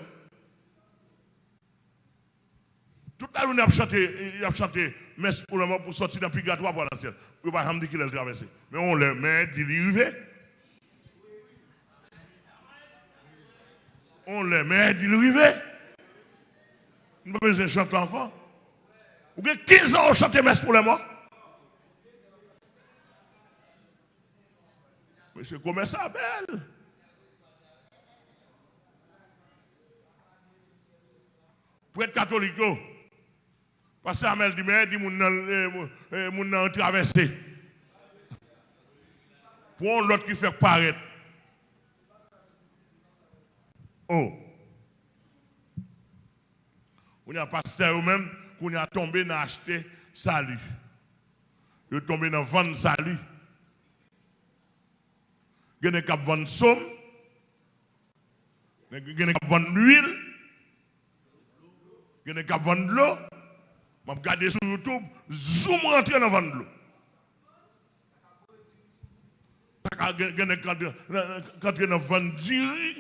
Tout lajounen y ap chante, y ap chante mès pou lanmò pou sòti nan pigatwa pou al nan syèl. Yo pa janm di kilè l travèse. Men yon lè, men di li rive. Yon lè, men di li rive. Nou pa bezwen chante ankò. Ou gen kenz an w chante mès pou lanmò. Mesye, komès sa bèl. Prèt katolik yo, pastè Amèl di, men di moun nan, e, moun, e, moun nan travèse. Pou yon lòt ki fèk parèt. Oh. Kounye a pastè yo menm, kounye a tonbe nan achte sali. Yo tonbe nan vann sali. Gen nèg k ap vann sòm. Gen nèg k ap vann lwil. Gen nèg k ap vann dlo. M ap gade sou YouTube, zoom rantre nan vann dlo. Gen, gen nèg k antre, k antre nan vann diri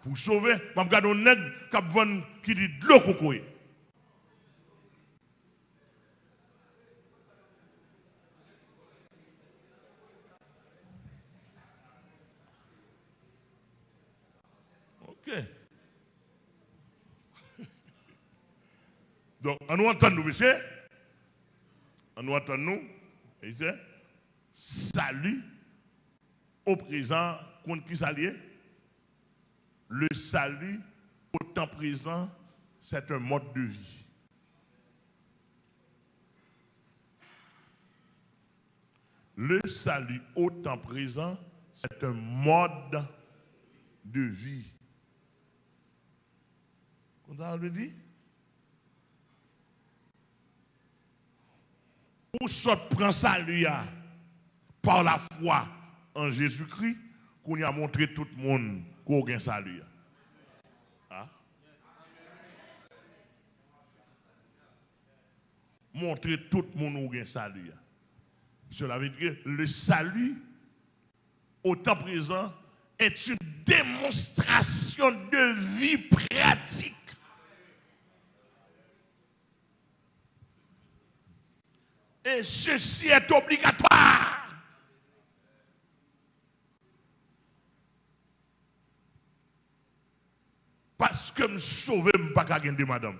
pou sove. M ap gade yon nèg k ap vann ki di dlo kokoye. Ok. Donk, ann nou antann nou, mesye. Ann nou antann nou, mesye. Sali o prezan, konn ki sa l ye? Le salut au temps présent, c'est un mode de vie. Le salut au temps présent, c'est un mode de vie. Konn sa l vle di? Ou sot pran sali a pa lafwa an Jezikri, kounye a montre tout moun ke w gen sali a. A? Montre tout moun ou gen sali a. Cela veut dire le salut au temps présent est une démonstration de vie pratique. Et ceci est obligatoire. Paske m sove, m pa ka gen de madanm.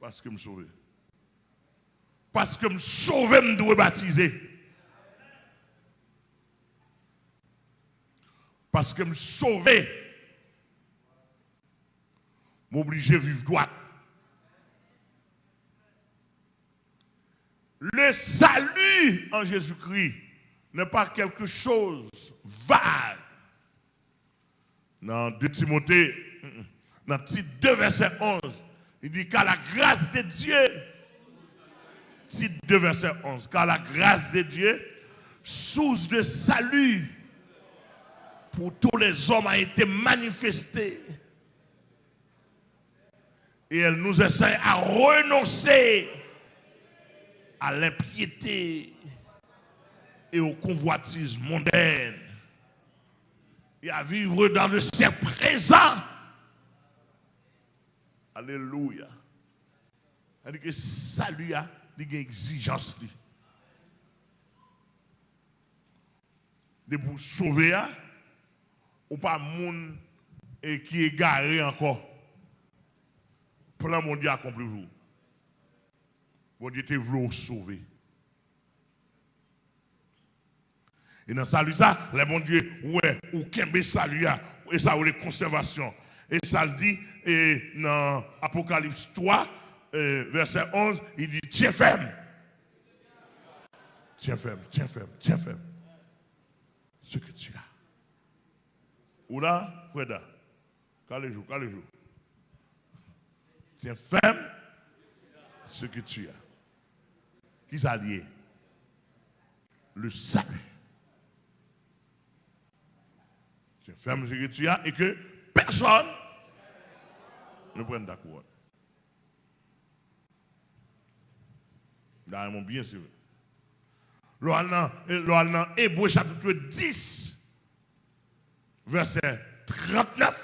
Paske m sove. Paske m sove, m dwe batize. Paske m sove, M oblije viv dwat. Le salut en Jésus-Christ n'est pas quelque chose vague. Nan de Timote, nan Tit de vèsè onz, li di, car la grâce de Dieu, Tit de vèsè onz, car la grâce de Dieu, source de salut pour tous les hommes, a été manifestée. Et elle nous enseigne à renoncer à l'impiété et aux convoitises mondaines et à vivre dans le siècle présent. Alelouya. Sa di ke sali a, li gen egzijans li. Depi w sove a, ou pa moun, e, ki egare ankò. Plan Bondye akonpli pou ou. Bondye te vle w sove. E nan sali sa, lè Bondye wè ou kenbe sali a, e sa yo rele konsèvasyon. E sa l di, e, nan Apokalips twa, e, vèsè onz, li di, tyen fèm. Tyen fèm, tyen fèm, tyen fèm. Ce que tu as. Ou la, Freda? Kale je w, kale je w. Tiens ferme ce que tu as. Kisa l ye? Le salut. Tiens ferme ce que tu as et que personne ne prenne ta couronne. Gade mwen byen sere. Lè w al nan, lè w al nan Ebre chapit dis, vèsè trannèf.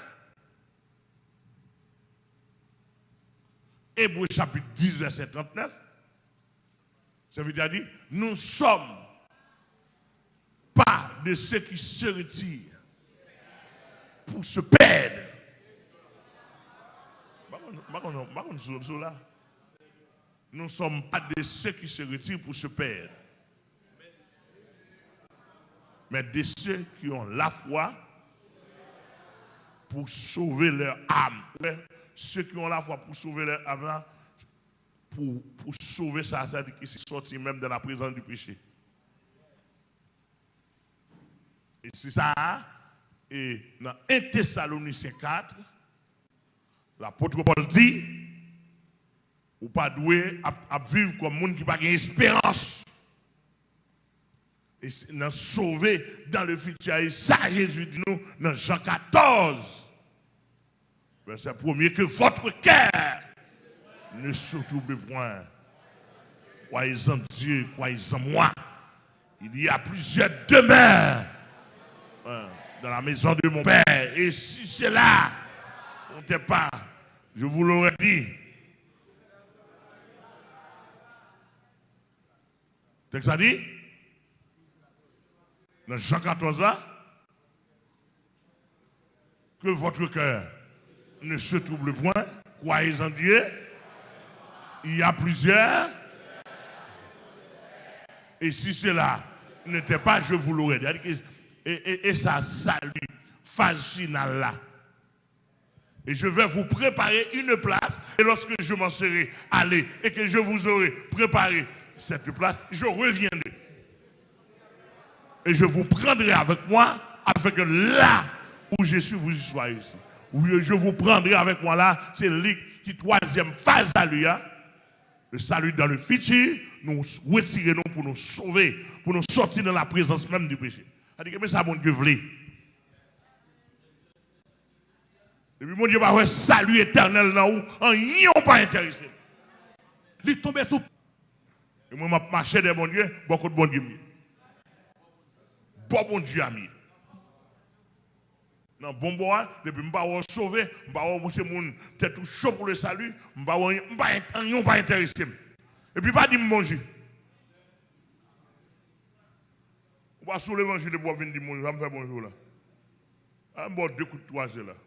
Ebre chapit dis, vèsè trannèf. Sèvitè a di, nous ne sommes pas de ceux qui se retirent pour se perdre. M pa konn, m pa konn, m pa konn sou, sou la. Nous ne sommes pas de ceux qui se retirent pour se perdre, mais de ceux qui ont la foi pour sauver leur âme. Ou wè, ceux qui ont la foi pour sauver leur âme la, pou, pou sove sa, sa di ki se sòti menm dans la présence du péché. E se sa a, e nan en Tesalonisyen kat, lapot Pòl di, ou pa dwe ap, ap viv kòm moun ki pa gen esperans. E se nan sove dans le futur, e sa Jezi di nou nan Jan katòz, vèsè premye, que votre cœur ne se trouble point. Croyez en Dieu, croyez en moi. Il y a plusieurs demeures, hein, dans la maison de mon Père. Et si cela n'était pas, je vous l'aurais dit. Tèks la di, nan Jan katòz la, que votre cœur ne se trouble point, croyez en Dieu, il y a plusieurs, et si cela n'était pas, je vous l'aurais dit. Sa di ke, e, e, e sa, sali, faz final la. Et je vais vous préparer une place, et lorsque je m'en serai allé, et que je vous aurai préparé cette place, je reviendrai. Et je vous prendrai avec moi, afin que là où je suis, vous y soyez aussi. Oui, je vous prendrai avec moi là, se li ki twazyèm faz sali a. Le salut dans le futur, nou retire nou pou nou sove, pou nou sòti nan la prezans menm di peche. Sa di ke men sa Bondye vle. Depi Bondye pa wè sali etènèl nan ou, anyen ou pa enterese l. Li tonbe sou. E mwen, m ap mache dèyè Bondye, bò kot Bondye m ye. Bò Bondye a m ye. Nan bon bò a, depi m pa wè w sove, m pa wè w se moun tèt ou cho pou le salut, m pa wè anyen, m pa, anyen ou pa enterese m. Epi pa di m bonjou. Ou pa sou levanjil epi w ap vin di m bonjou, sa m fè bonjou la. A, m ba w de kout twa zè la.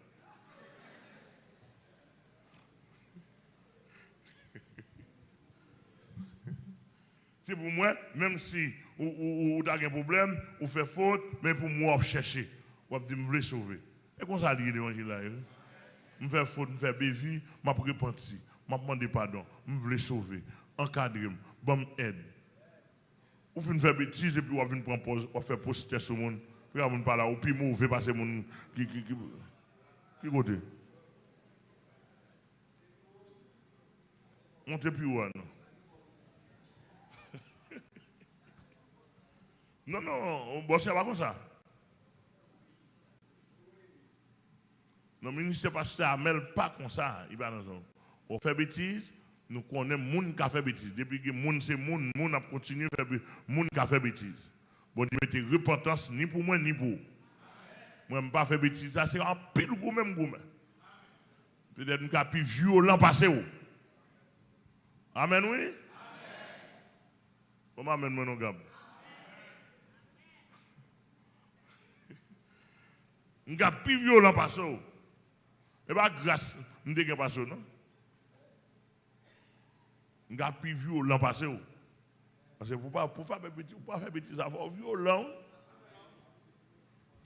Se pou mwen, menm si ou, ou, ou, ou ta gen pwoblèm, ou fè fot, men pou mwen w ap chèche, w ap di m vle sove. E konsa l ye levanjil la ye, wi. M fè fot, m fè bezi, m ap repanti. M ap mande padon. M vle sove. Ankadre m. Ban m èd. Ou fin fè betiz epi w ap vin pran pòz, w ap fè postè sou moun. Pou moun pa la, ou pi move pase moun ki, ki, ki, ki kote? Monte pi wo a non. Non, non, bòs la pa konsa. Nan ministè pastè Amèl pa konsa, li pa nan zòn. Ou fè betiz, nou konnen moun ka fè betiz. Depi gen moun se moun, moun ap kontinye fè be-, moun ka fè betiz. Bondye mete repantans ni pou mwen ni pou ou. Mwen m pa fè betiz sa, se anpil goumen m goumen. Petèt m ka pi vyolan pase w. Amèn wi. Bon, amèn mwen non Gab. M ka pi vyolan pase w. E pa gras m te gen pase w non. M ka pi vyolan pase w. Paske pou pa, pou fè betiz, pou pa fè betiz sa fò w vyolan wi.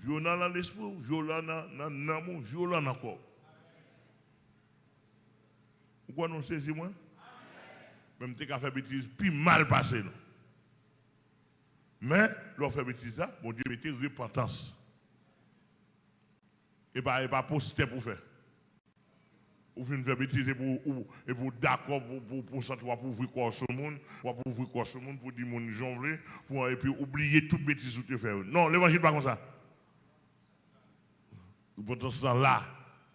Vyolan nan lespri w, vyolan nan, nan nanm ou, vyolan nan kò w. Ou kwè nou sezi mwen? Men m te ka fè betiz pi mal pase nou. Men, lè w fè betiz la, Bondye mete repantans. E pa, e pa postè pou fè. Ou fin fè betiz epi ou, ou, epi ou dakò pou, pou, pou santi w ap ouvri kò w sou moun, w ap ouvri kò w sou moun pou di moun jan w vle, pou, epi ou bliye tout betiz ou te fè yo. Non, levanjil pa konsa. Repantans lan la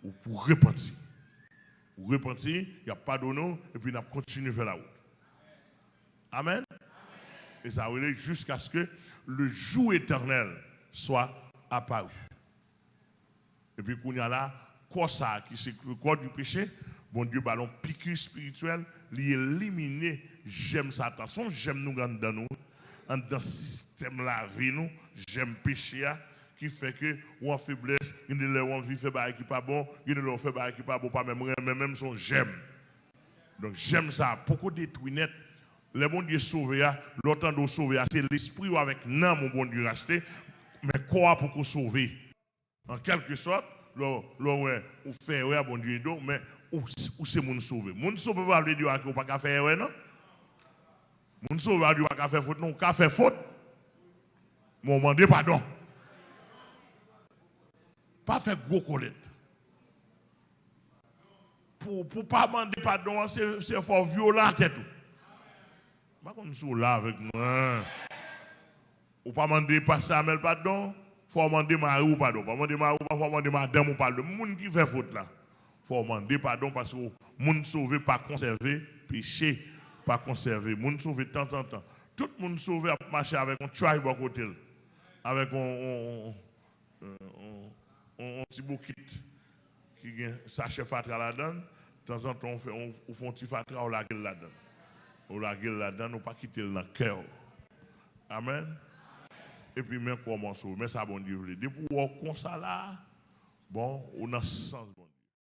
pou, pou repanti. Ou repanti, y ap padone w, epi n ap kontinye fè lawout. Amèn. E sa rele jusqu'à ce que le jour éternel soit apparu. Epi kounye a la, kò sa a ki se kò du péché, Bondye ba l yon piki espirityèl, li elimine jèm Satan. Se yon jèm nou gen anndan nou, anndan sistèm lavi nou, jèm peche a, ki fè ke ou an feblès, gen de lè ou anvi fè bagay ki pa bon, gen de lè ou fè bagay ki pa bon, ou pa menm renmen menm, se yon jèm. Donk, jèm sa a poko detwi nèt. Lè Bondye sove a, lè w tande w sove a, se lespri w avèk nanm ou Bondye rachte, men kò a poko sove. An kèlkesòt, lè w, lè w wè ou fè erè, Bondye ede w, men ou, ou se moun sove. Moun sove pa vle di a ke ou pa ka fè erè, non. Moun sove pa di ou pa ka fè fot, non. Ou ka fè fot, men ou mande padon. Pa fè gwo kòlèt. Pou, pou pa mande padon an, se, se fò w vyolan a tèt ou. M pa konn si w la avèk mwen. Ou pa mande pastè Amèl padon, fò w mande mari w padon. Ou pa mande mari w, fò w mande madanm ou padon. Moun ki fè fot la, fò w mande padon paske w, moun sove pa konsève peche, pa konsève. Moun sove tanzantan. Tout moun sove ap mache avèk yon chay bò kote l, avèk yon, yon, yon, yon, yon, yon ti bokit ki gen sachè fatra ladan l, tanzantan ou fè, ou, ou fè yon ti fatra, ou lage l ladan l. Ou lage l ladan l, ou pa kite l nan kè w. Amèn. Epi men kòmanse, men sa Bondye vle. Depi w wè w konsa la, bon, ou nan sans Bondye.